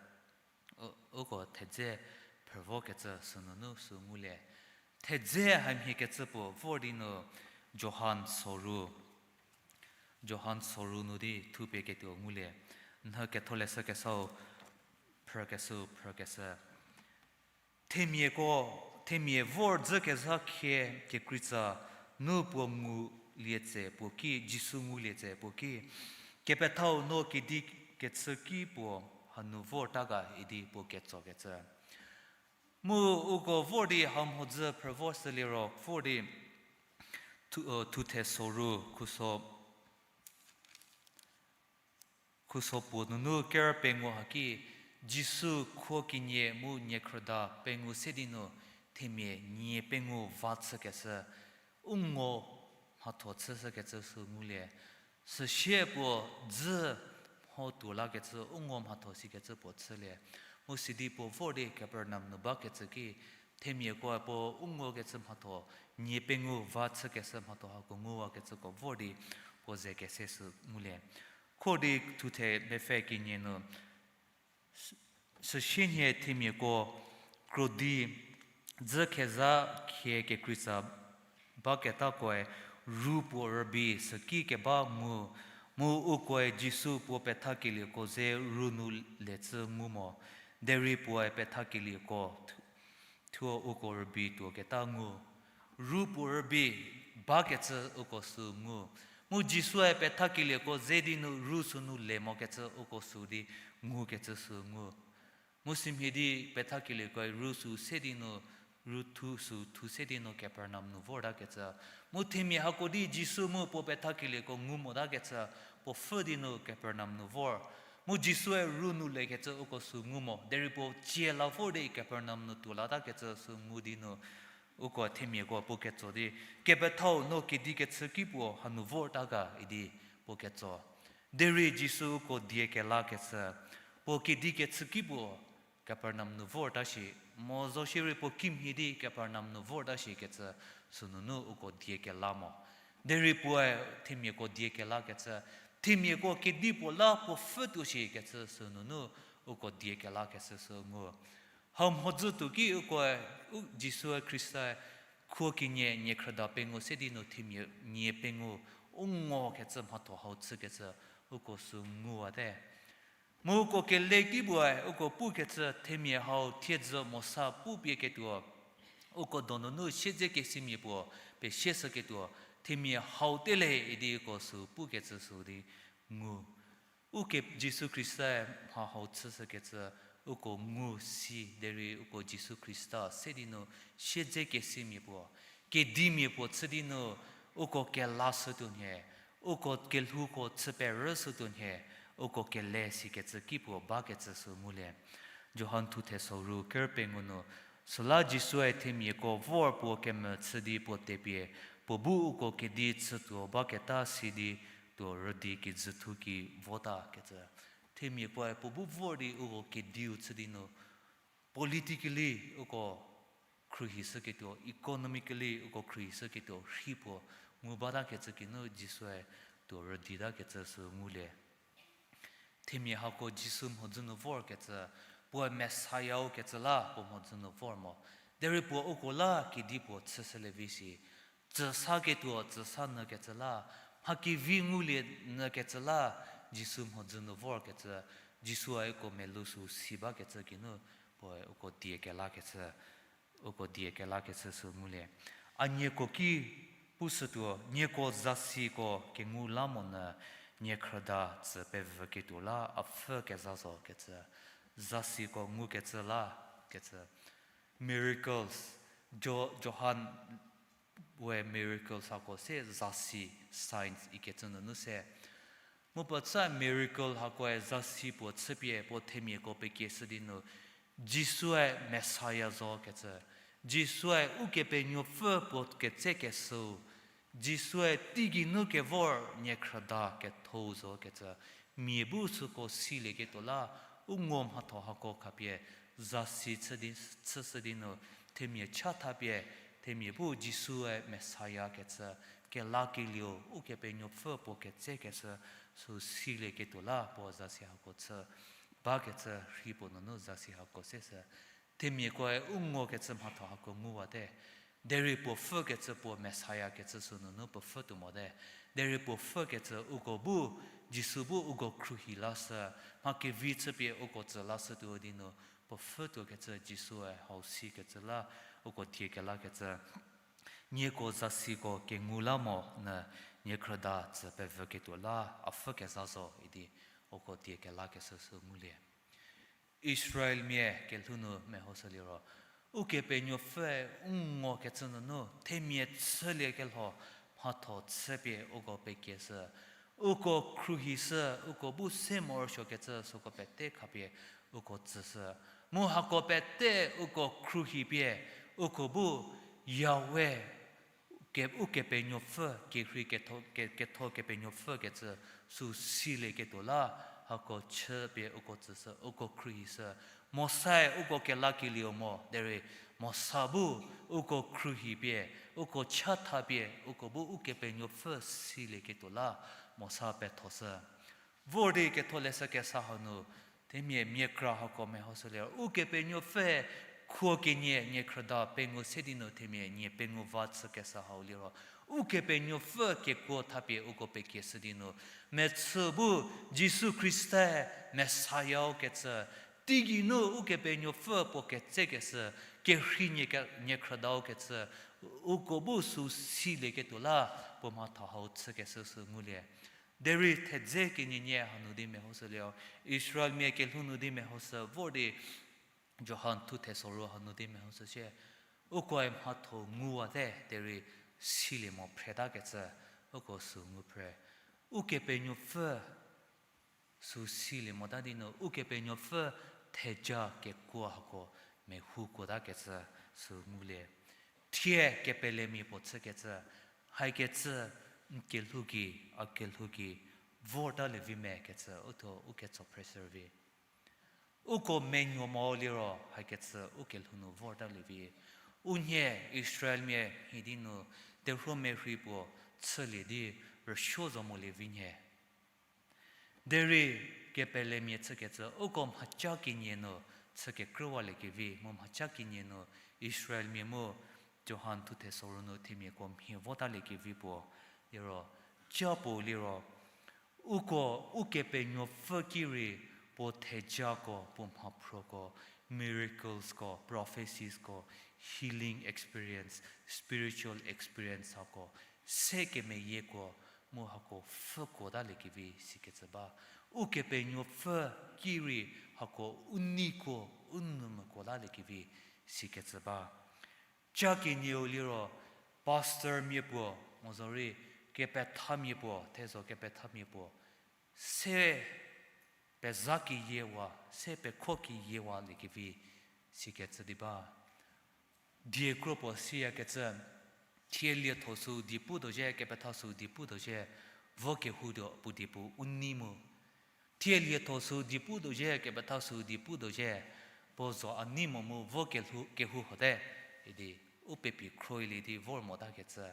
u-, uko thedze phrüvokecü sünunu sü ngulie. Thedze hamhiekecü puo vor di nu Johan soru, Johan soru nu di thupie ketuo ngulie. Nhü Ketholeshü Kesau phrükeshü, phrükeshü. Themiako, themia vor dzükezha khie kekreitsa nu puo ngulie tse puo ki, Jisu ngulie tse puo ki, Kepethau, no kedi kechü ki puo hanu vorta ga idi puo ketsokecü. Mu uko vor di hamhodzü phrü vor süliro vor di thu-, thuthe soru khuso, khuso puo nunu ker pengou haki, Jisu khuo kenie mu niekhrüda pengou se di nu themia nie pengou va chükeshü, u ngo mhatho chüshükecü sü ngulie. Süsie puo dzü mho tuo lakecü u ngo mhatho sikecü puo chülie. Mu sidi puo vor di Kapernaum nu bakecü ki, themiakoe puo u ngokecü mhatho, nie pengou va chükeshü mhatho hako nguwakecüko vor di puo ze kese sü ngulie. Kho di thuthe mepfü kenie nu, süsienhie themiako krodi dzükezha khie kekreitsa baketakoe ru puo rübei süki keba ngu, mu ukoe Jisu puo pethakelieko ze ru nu lecü ngu mo, derei puoe pethakelieko thuo uko rübei tuoketa ngu. Ru puo rübei bakecü uko sü ngu. Mu Jisue pethakelieko ze di nu ru sünu le mokecü uko sü di ngukecü sü ngu. Mu simhie di pethakeliekoe ru sü se di nu, ru thu sü thu se di nu Kapernaum nu vortakecü. Mu themia hako di Jisu mu puo pethakelieko ngu motakecü, puo pfhü di nu Kapernaum nu vor. Mu Jisue ru nu lekecü uko sü ngu mo, derei puo cie la vor di Kapernaum nu tuo latakecü sü ngu di nu, uko themiako puo ketso di, Kepethau, no kedi kechü ki puo hanu vorta ga idi puo ketso. Derei Jisu uko die kelakecü, puo kedi kechü ki puo Kapernaum nu vorta shi, mo zo shierei puo kimhie di Kapernaum nu vorta shikecü sünunu uko die kela mo. Derei puoe themiako die kelakecü, themiako kedipuo la puo pfhütuo shikecü sünunu uko die kelakecü sü ngu. Hau mhodzü tuo ki ukoe, u Jisue Khrista khuo kenie niekhrüda pengou se di nu themia nie pengou u ngokecü mhatho hau chükecü uko sü nguwate. Mu uko kele ki puoe uko pukecü themia hau thiedzü mosa pupie ketuo, uko donunu siedzekesimia puo pesieshüketuo, themia hau tele idi uko sü pukecü sü di ngu. Uko Jisu Khrista mha hau chüshükecü uko ngu si, derei uko Jisu Khrista se di nu siedzekesimia puo, kedimia puo chü di nu uko kelashütuo nhie, uko kelhouko chü perüshütuo nhie, uko kele sikecü ki puo bakecü sü ngulie. Johan thuthe soru ker pengou nu, süla Jisue themiako vor puo kemvü chü di puo tepie, puo bu uko kedi chütuo baketa si di tuo rüdi kijüthu ki votakecü. Themiakoe puo bu vor di uko kediu chü di nu, politically uko khruohishüketuo, economically uko khruohishüketuo rhi puo ngu batakecü kinu Jisue tuo rüditakecü sü ngulie. Themia hako Jisu mhodzü nu vorkecü, puoe Messiah-u kecü la puo mhodzü nu vor mo. Derei puo uko la kedipuo chüshülie vi shi, tsüsaketuo tsüsa nyükecü la, mha kevi ngulie nyükecü la, Jisu mhodzü nu vorkecü, Jisue uko melou sü si bakecü kinu, puoe uko die kelakecü, uko die kelakecü sü ngulie. A nieko ki pushütuo, nieko zasiko kengu la monyü, niekhrüda tsü pevüketuo la a pfhü kezha zokecü, zasiko ngukecü la, kecü. Miracles, Jo-, Johan we miracles hako se zasi, signs ikecü nunu se. Mu puo chü miracle hakoe zasi puo chüpie puo themiako pekieshü di nu, Jisue Messiah zokecü, Jisue Ukepenuopfü puo ketsekeshüu, Jisue teigei nu kevor niekhrüda ketho-u zokecü, mia bu süko silieketuo la, u ngo mhatho hako khapie, zasi chü di, chüshü di nu, themia chathapie, themia bu Jisue Messiah kecü, kelakelieu, Ukepenuopfü puo ketsekeshü, sü silieketuo la puo zasi hako chü bakecü rhi puo nunu zasi hako seshü. Themiakoe u ngokecü mhatho hako nguwate. Derei puo pfhükecü puo Messiah kecü sünunu puo pfhü tuo mote. Derei puo pfhükecü uko bu, Jisu bu uko khruohi lashü, mha kevi chüpie uko tsü lashütuo di nu, puo pfhü tuokecü Jisue hau sikecü la, uko die kelakecü. Nieko zasiko kengu la mo nyü, niekhrüda tsü pevüketuo la, a pfhü kezha zo idi, uko die kelakeshü sü ngulie. Israelmia kelhou nu mehoshü liro, Ukepenuopfüe u ngokecü nunu themia chüliekelho mhatho chüpie uko pekieshü. Uko khruohishü, uko bu se morosuokecü süko pete khapie uko tsüshü. Mu hako pete uko khruohipie, uko bu Yahweh, ke, Ukepenuopfü, kerhei ketho, ke, ketho Kepenuopfü kecü sü silieketuo la, hako chüpie uko tsüshü, uko khruohishü. Mosae uko kelakelieu mo, derei Mosa bu uko khruohipie, uko chathapie, uko bu Ukepenuopfü silieketuo la, Mosa pethoshü. Vor di Ketholeshü Kesa hau nu, themia miakra hako mehoshü liro, Ukepenuopfü khuo kenie niekhrüda pengou se di nu themia nie pengou va chükeshü hau liro, Ukepenuopfü kekuo thapie uko pekieshü di nu, mechü bu Jisu Khrista Messiah-u kecü, teigei nu Ukepenuopfü puo ketsekeshü, kerhei nie ke, niekhrüdau kecü, uko bu sü silieketuo la, puo mhatho hau chükeshü sü ngulie. Derei thedze kenienie hanu di mehoshü liro, Israelmia kelhou nu di mehoshü vor di, Johan thuthe soru hanu di mehoshü sie, ukoe mhatho nguwate derei silie mo phretakecü, uko sü ngu phre. Ukepenuopfü sü silie mota di nu, Ukepenuopfü theja kekuo hako mehoukuotakecü sü ngulie. Thie kepelemia puo chükecü, haikecü n kelhou gei, a kelhou gei, vortalie vi me kecü, uthuo u ketso phre shürei vi. Uko menuo mo liro, haikecü u kelhou nu vortalie vi. Unhie Israelmia mhie di nu, terhuo merhei puo chülie di rüsuo zo molie vi nhie. Derei kepelemia chükecü, uko mhaca kenie nu chü kekrüwaliekevi, mu mhaca kenie nu Israelmia mu Johan thuthe soru nu themiako mhie votaliekevi puo, liro, ca puo liro, uko, Ukepenuopfü ki rei puo thejako, puo mhaphroko, miraclesko, propheciesko, healing experience, spiritual experience hako, se kemeyieko, mu hako pfhükuotaliekevi sikecü ba. Ukepenuopfü ki rei hako u neiko, u nou mekuotaliekevi sikecü ba. Ca kenieu liro, pastormia puo, mo zorei kepethamia puo, thezo kepethamia puo, se pezha keyiewa, se pekho keyiewaliekevi sikecü di ba. Die kro puo siyakecü, thie lietho sü die pu tuo zhie, kepetha sü die pu tuo zhie, vo kehoutuo puo die pu u nei mu. Thie lietho sü die pu tuo zhie, kepetha sü die pu tuo zhie, puo zo a nei mo mu vo kelhou, kehou hote, idi u pepi khroilie di vor motakecü.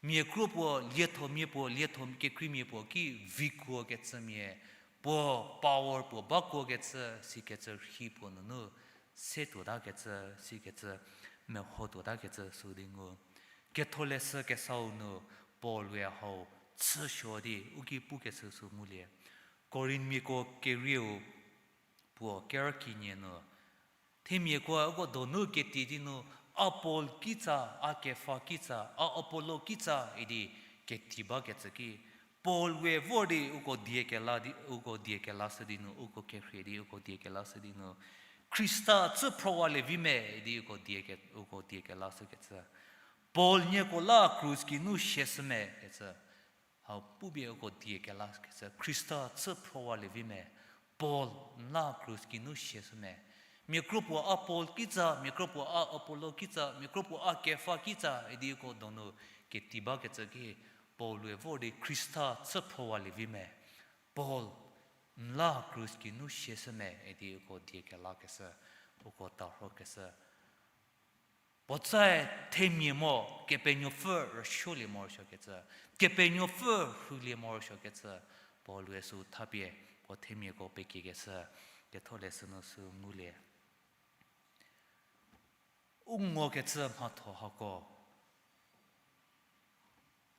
Mia kro puo, lietho mia puo, lietho kekreimia puo ki vikuokecümia, puo power puo bakuokecü sikecü rhi puo nunu se tuotakecü, sikecü meho tuotakecü sü di ngu. Ketholeshü Kesau nu Paul-e hau chüsuo di u ki pukecü sü ngulie. Korinthmiako kerieu puo kerü kenie nu, themiakoe uko donu keti di nu, a Paul kitsa, a Kefa kitsa, a Apollo kitsa idi keti bakecü ki, Paul we vor di uko die kela di, uko die kelashü di nu, uko kerhie di uko die kelashü di nu, Khrista chü phrowalie vi me idi uko die ke, uko die kelashükecü. Paul nieko la krus ki nu siashü me kecü. Hau pupie uko die kelakecü, Khrista chü phrowalie vi me, Paul n la krus ki nu siashü me. Mia kro puo a Paul kitsa, mia kro puo a Apollo kitsa, mia kro puo a Kefa kitsa idi uko donu keti bakecü ki, Paul-e vor di Khrista chü phrowalie vi me, Paul n la krus ki nu siashü me idi uko die kelakeshü, uko tarhokeshü. Puotsae themia mo, Kepenuopfü rüsuolie morosuokecü, Kepenuopfü rhulie morosuokecü, Paul-e sü thapie puo themiako pekiekeshü, Ketholeshü nu sü ngulie. u ngokecü mhatho hako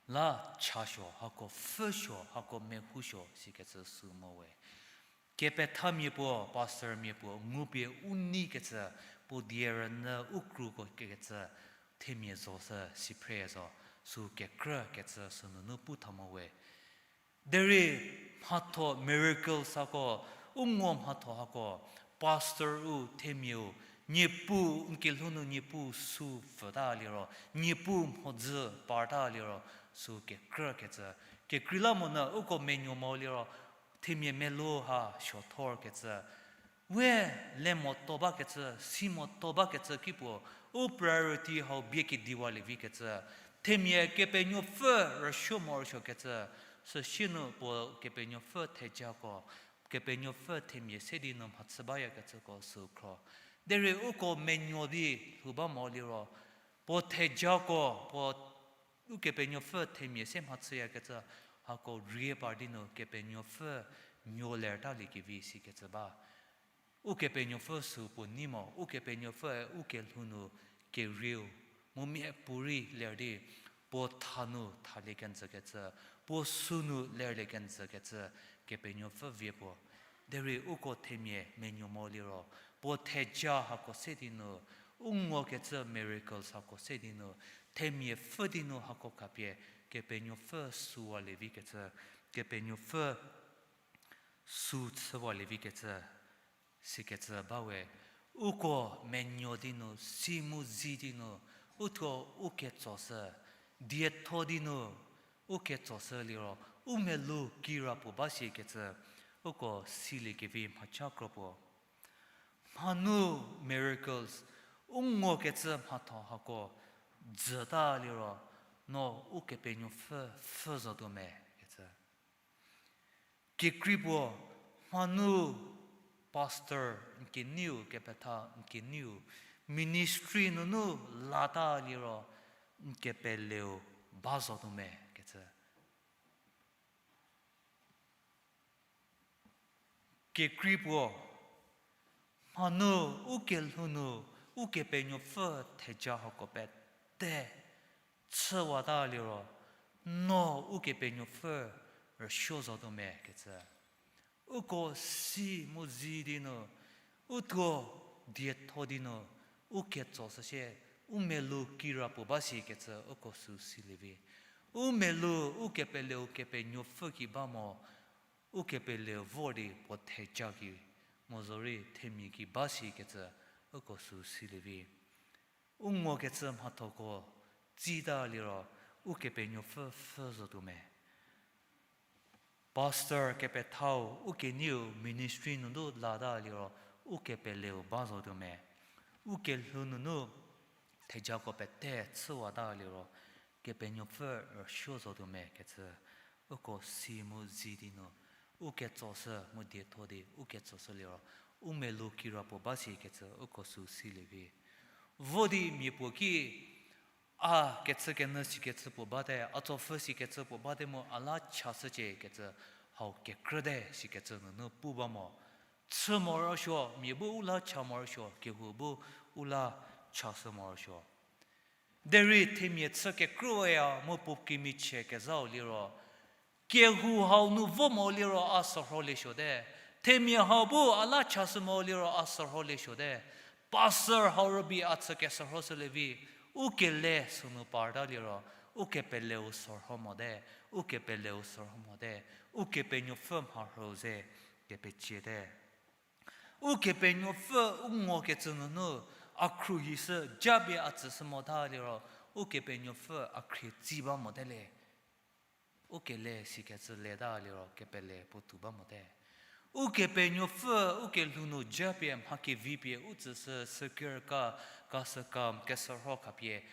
la chasuo, hako pfhüsuo, hako mehousuo sikecü sü mo we. Kepethamia puo, pastormia puo ngupie u neikecü, puo die rünyü u kruko kekecü, themia zo sü, siphre zo, sü kekrükecü sünunu pu tha mo we. Derei mhatho miracle sako, u ngo mhatho hako, pastor-u, themiau, Niepuu, n kelhou nu Niepuu sü pfüta liro, Niepuu mhodzü parta liro, sü kekrükecü. Kekreilamonyü uko menuo mo liro, themia melou ha suothorkecü. We le motuo bakecü, si motuo bakecü ki puo, u priority hau bie kediwalie vikecü. Themia Kepenuopfü rüsuo morosuokecü. Süsie nu puo Kepenuopfü thejako, Kepenuopfü themia se di nu mhachü bayakecüko sü khro. Derei uko menuo di lhou ba mo liro, puo thejako, puo Ukepenuopfü themia se mhachüyakecü hako rie par di nu Kepenuopfü nuo lertaliekevi sikecü ba. Ukepenuopfü sü puo nei mo, Ukepenuopfüe u kelhou nu kerieu, mu miapuorei ler di, puo tha nu thalie kenjükecü, puo sü nu lerlie kenjükecü, Kepenuopfü vie puo. Derei uko themia menuo mo liro, puo theja hako se di nu, u ngokecü miracles hako se di nu, themia pfü di nu hako khapie, Kepenuopfü süwalie vikecü, Kepenuopfü sü chüwalie vikecü, sikecü ba we, uko menuo di nu, si mu zi di nu, uthuo u ketsoshü, dietho di nu, u ketsoshü liro, u melou kirapuo ba sikecü, uko siliekevi mhacha kro puo. Mhanu miracles, u ngokecü mhatho hako, jüta liro, no Ukepenuopfü pfhü zotuo me, kecü. Kekrei puo, mhanu pastor n keneiu, kepetha n keneiu, ministry nunu lata liro, n kepeleu ba zotuo me, kecü. Kekrei puo, mhanu u kelhou nu, Ukepenuopfü theja hako pete chüwata liro, no Ukepenuopfü rüsuo zotuo me, kecü. Uko si mu zi di nu, uthuo dietho di nu, u ketsoshü sie, u melou kirapuo ba sikecü uko sü silie vi. U melou, u kepeleu Kepenuopfü ki ba mo, u kepeleu vor di puo theja ki, mo zorei themia ki ba sikecü uko sü silie vi. U ngokecü mhathoko tsita liro, Ukepenuopfü pfhü zotuo me. Pastor kepethau, u keneiu ministry nunu lata liro, u kepeleu ba zotuo me. U kelhou nunu thejako pete chüwata liro, Kepenuopfü rüsuo zotuo me, kecü. Uko si mu zi di nu, u ketsoshü mu dietho di, u ketsoshü liro, u melou kirapuo ba sikecü uko sü silie vi. Vo di mia puo ki, a kechükenyü sikecü puo bate, a tsopfü sikecü puo bate mu a la chashücie kecü, hau kekrüte sikecü nunu pu ba mo. Chü morosuo, mia bu u la cha morosuo, kehou bu u la chashü morosuo. Derei themia chü kekrüya mu puo kemichie kezhau liro, kehou hau nu vo mo liro a sürholie suote. Themia hau bu a la chashü mo liro a sürholie suote. Pastor hau rübei a chü kesürhoshülie vi. U kele sünu parta liro, u kepeleu sürho mote, u kepeleu sürho mote, Ukepenuopfü mharhü ze kepeciete. Ukepenuopfü u ngokecü nunu, a khruohishü japie a tsüshü mota liro, Ukepenuopfü a khrie tsi ba mote le. U kele sikecü leta liro kepele puotou ba mote. Ukepenuopfü u kelhou nu japie mha kevipie u tsüshü, sükirka, kasükam, kesürho khapie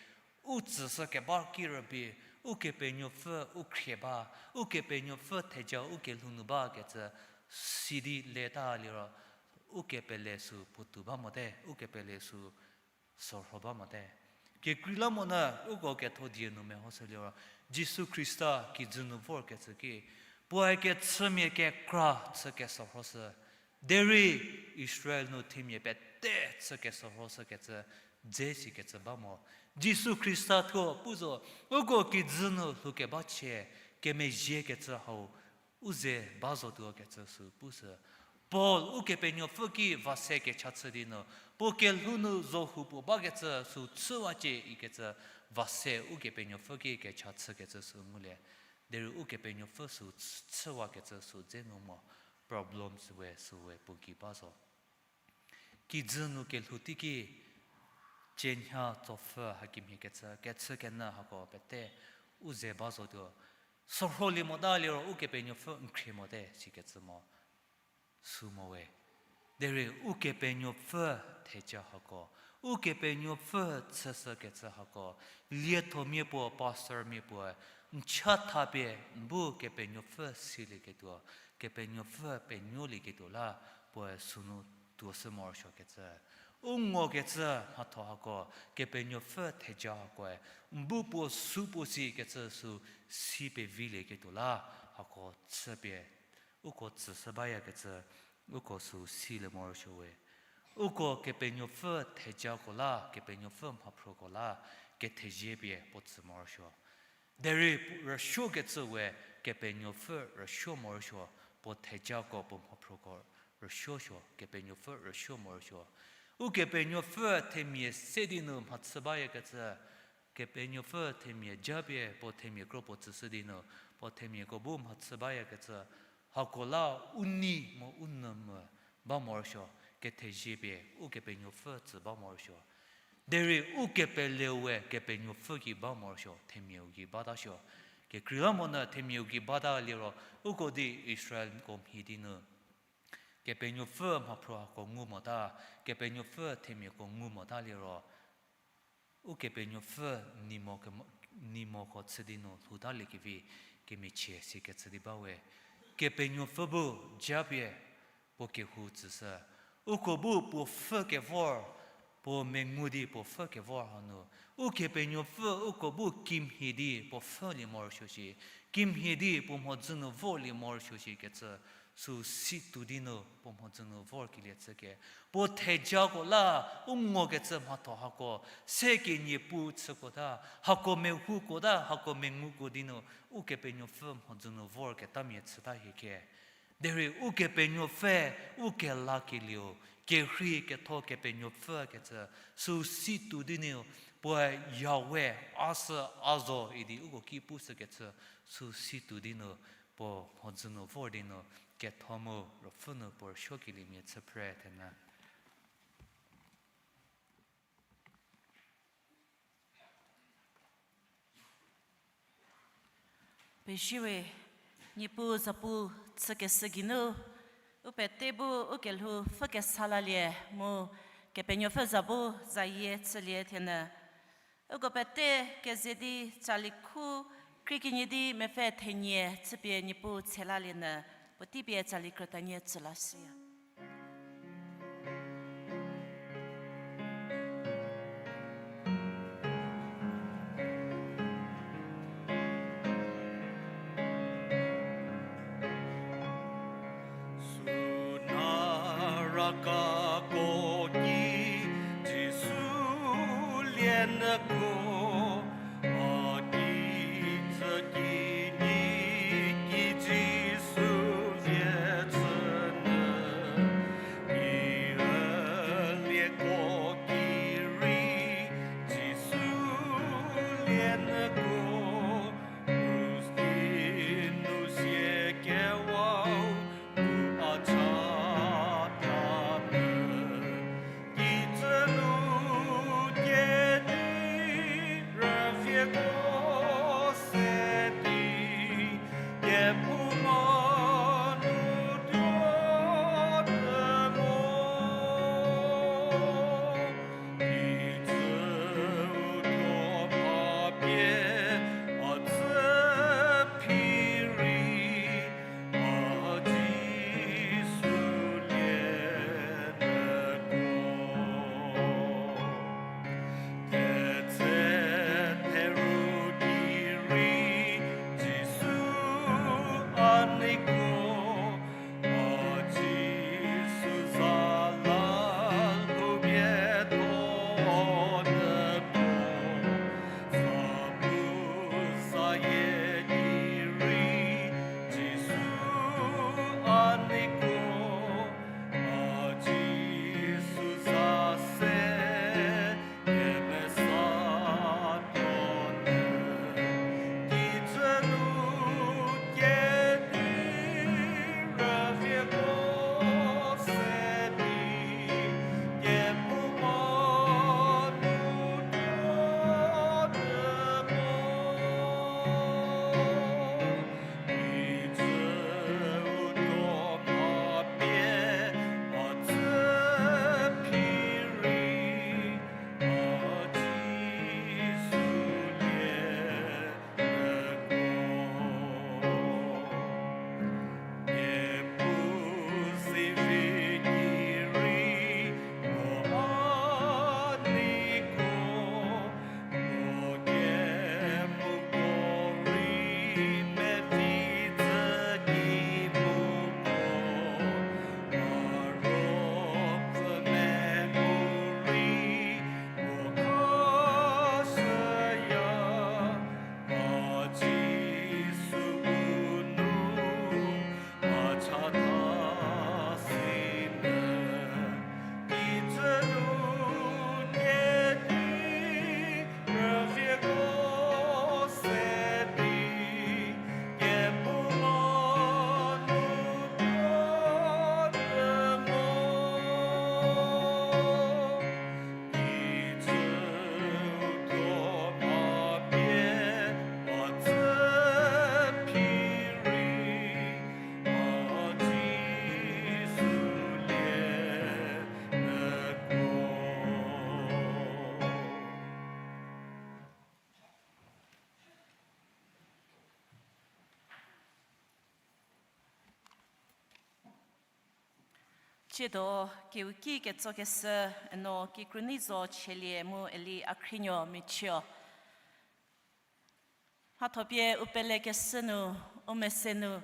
u tsüshü keba ki rübei, Ukepenuopfü u khrie ba, Ukepenuopfü theja u kelhou nu bakecü sidi leta liro, u kepele sü puotou ba mote, u kepele sü sürho ba mote. Kekreilamonyü uko ketho die nu mehoshü liro, Jisu Khrista kijü nu vorkecü ki, puoe kechümia kekra chü kesürhoshü, derei Israel nu themia pete chü kesürhoshükecü dze sikecü ba mo. Jisu Khrista thuo pu zo, uko kijü nu lhoukeba chie, kemezhiekecü hau u ze ba zotuo kecü sü pushü. Paul Ukepenuopfü ki va se kecha chü di nu, puo kelhou nu zohu puo bakecü sü chüwacie ikecü va se Ukepenuopfü ki kecha chükecü sü ngulie. Derei Ukepenuopfü sü chüwakecü sü dze ngu mo, problems we sü we puo gei ba zo. Kijü nu kelhou teiki cienya tsopfü hakemhie kecü, kechükenyü hako pete u ze ba zotuo. Sorholie mota liro Ukepenuopfü n khrie mote sikecü mo sü mo we. Derei Ukepenuopfü theja hako, Ukepenuopfü chüshükecü hako, liethomia puo, pastormia puoe n cha thapie n bu Kepenuopfü silieketuo, Kepenuopfü penuolieketuo la puoe sünu tuoshü morosuokecü. U ngokecü mhatho hako, Kepenuopfü theja hakoe n bu puo sü puo sikecü sü si pevilieketuo la hako chüpie uko tsüshü bayakecü, uko sü silie morosuo we. Uko Kepenuopfü thejako la, Kepenuopfü mhaphroko la, kethezie pie puo tsü morosuo. Derei rüsuokecü we, Kepenuopfü rüsuo morosuo, puo thejako puo mhaphroko rüsuosuo, Kepenuopfü rüsuo morosuo. Ukepenuopfü themia se di nu mhachü bayakecü, Kepenuopfü themia japie puo themia kro puo tsüshü di nu, puo themiako bu mhachü bayakecü, hako la u nei mu u nyü mu ba morosuo, kethezie pie Ukepenuopfü tsü ba morosuo. Derei u kepeleu we Kepenuopfü gei ba morosuo, themiau gei batasuo. Kekreilamonyü themiau gei bata liro, uko di Israelko mhie di nu Kepenuopfü mhaphro hako ngu mota, Kepenuopfü themiako ngu mota liro, Ukepenuopfü nei mo kemo-, nei moko chü di nu lhoutaliekevi kemichie sikecü di ba we. Kepenuopfü bu japie puo kehou tsüshü. Uko bu puo pfhü kevor, puo mengu di puo pfhü kevor hanu, Ukepenuopfü uko bu kimhie di puo pfhülie morosuo shi, kimhie di puo mhodzü nu vorlie morosuo shikecü, sü situo di nu puo mhodzü nu vorkelie chüke. Puo thejako la u ngokecü mhatho hako, se kenie pu chükota, hako mehouko ta, hako menguko di nu, Ukepenuopfü mhodzü nu vorketamia chüta hieke. Derei Ukepenuopfü, u kelakelieu, kerhei ketho Kepenuopfü kecü, sü situo di nu, puoe Yahweh, a sü a zo idi uko ki pushükecü, sü situo di nu, puo mhodzü nu vor di nu, ketho mu ruopfü nu puo rüsuokeliemia chü phre thenyü. Pezie we, Niepuu zapu chükeshü geinu, u pete bu u kelhou pfhü kesa lalie mu Kepenuopfü za bu zayie chülie thenyü. Uko pete keze di tsali khu krie kenie di mepfü thenie chüpie Niepuu tshe lalie nyü, puotei pie tsali krütanie tsü lashüya. Süna rakako ki Jisu lienyüko, a ki tsü ki nyi ki Jisu lie chünyü, i ülieko ki rei Jisu lienyüko, u ki nu sie kewau u a cha ta mi. Tsiedo keuki ketsokeshü, eno kikru nei zo chielie mu eli a khrinuo michüo. Mhathopie u pelekeshü nu, u mese nu,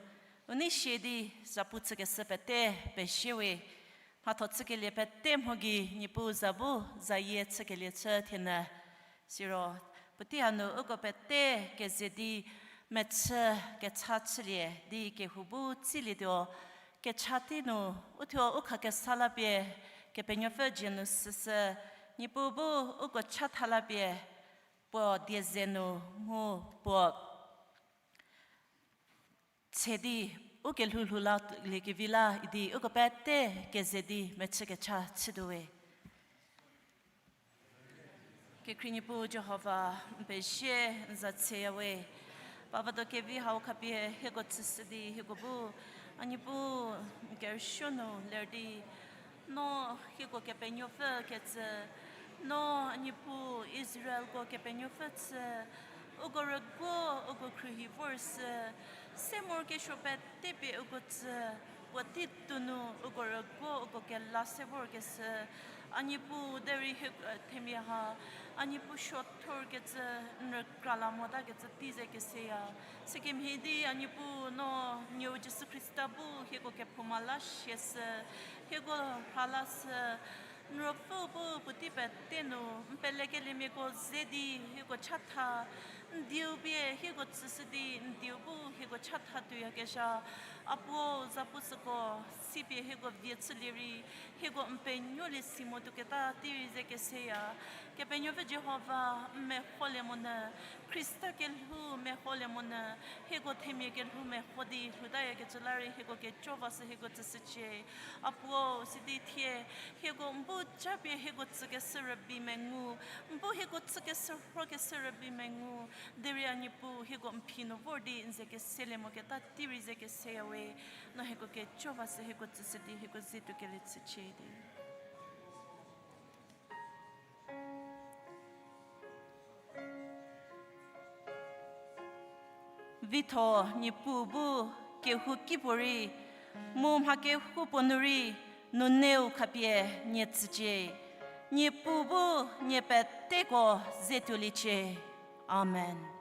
u nei sie di zapu chükeshü pete pezie we. Mhatho chükelie pete mho gei Niepuu za bu zayie chükelie chü thienyü. Siro, puotei hanu uko pete keze di mechü kecha chülie di kehou bu tsilietuo, kecha tei nu, uthuo u khakesa la pie, Kepenuopfü dzie nu süsü, Niepuu bu uko chatha la pie, puo die ze nu mu puo tse di, u kelhou lhou la liekevi la idi uko pete keze di mechü kecha chütuo we. Kekhrie Niepuu Jihova, n pezie n za tseya we. Papa do kevi hau khapie hieko tsüshü di hieko bu, a Niepuu, n kerüsuo nu ler di, no hieko Kepenuopfü kecü, no a Niepuu Israelko Kepenuopfü chü, uko rüguo uko khruohi vor sü, se morokesuo pete pie uko tsü, puotei tunu uko rüguo uko kela se vorkeshü, a Niepuu derei hie, themia ha, a Niepuu suothorkecü, n rükra la motakecü tei ze keseya. Sükemhie di a Niepuu no, n nuou Jisu Khrista bu hieko kephouma la siashü, hieko rha lashü, n ruopfü bu puotei pete nu, n pelekeliemiako ze di hieko chatha, n dieu pie hieko tsüshü di n dieu bu hieko chatha tuoyakezha, a puo zapu süko, sipie hieko vie chülie rei, hieko n penuolie si motuoketa tei rei ze keseya. Kepenuopfü Jihova, n meholie monyü, Khrista kelhou meholie monyü, hieko themia kelhou meho di lhoutayakecü la rei hieko kejo va sü hieko tsüshücie. A puo, sidi thie, hieko n bu japie hieko tsükeshü rübei mengu, n bu hieko tsükeshü rhokeshü rübei mengu, derei a Niepuu hieko n phi nu vor di n ze keselie moketa tei rei ze keseya we, no hieko kejo va sü hieko tsüshü di hieko ze tuokelie chücie di. Vitho Niepuu bu kehouki puorei, mu mha kehoupuo nu rei, nuneu khapie nie tsücie. Niepuu bu nie peteko ze tuoliecie. Amen.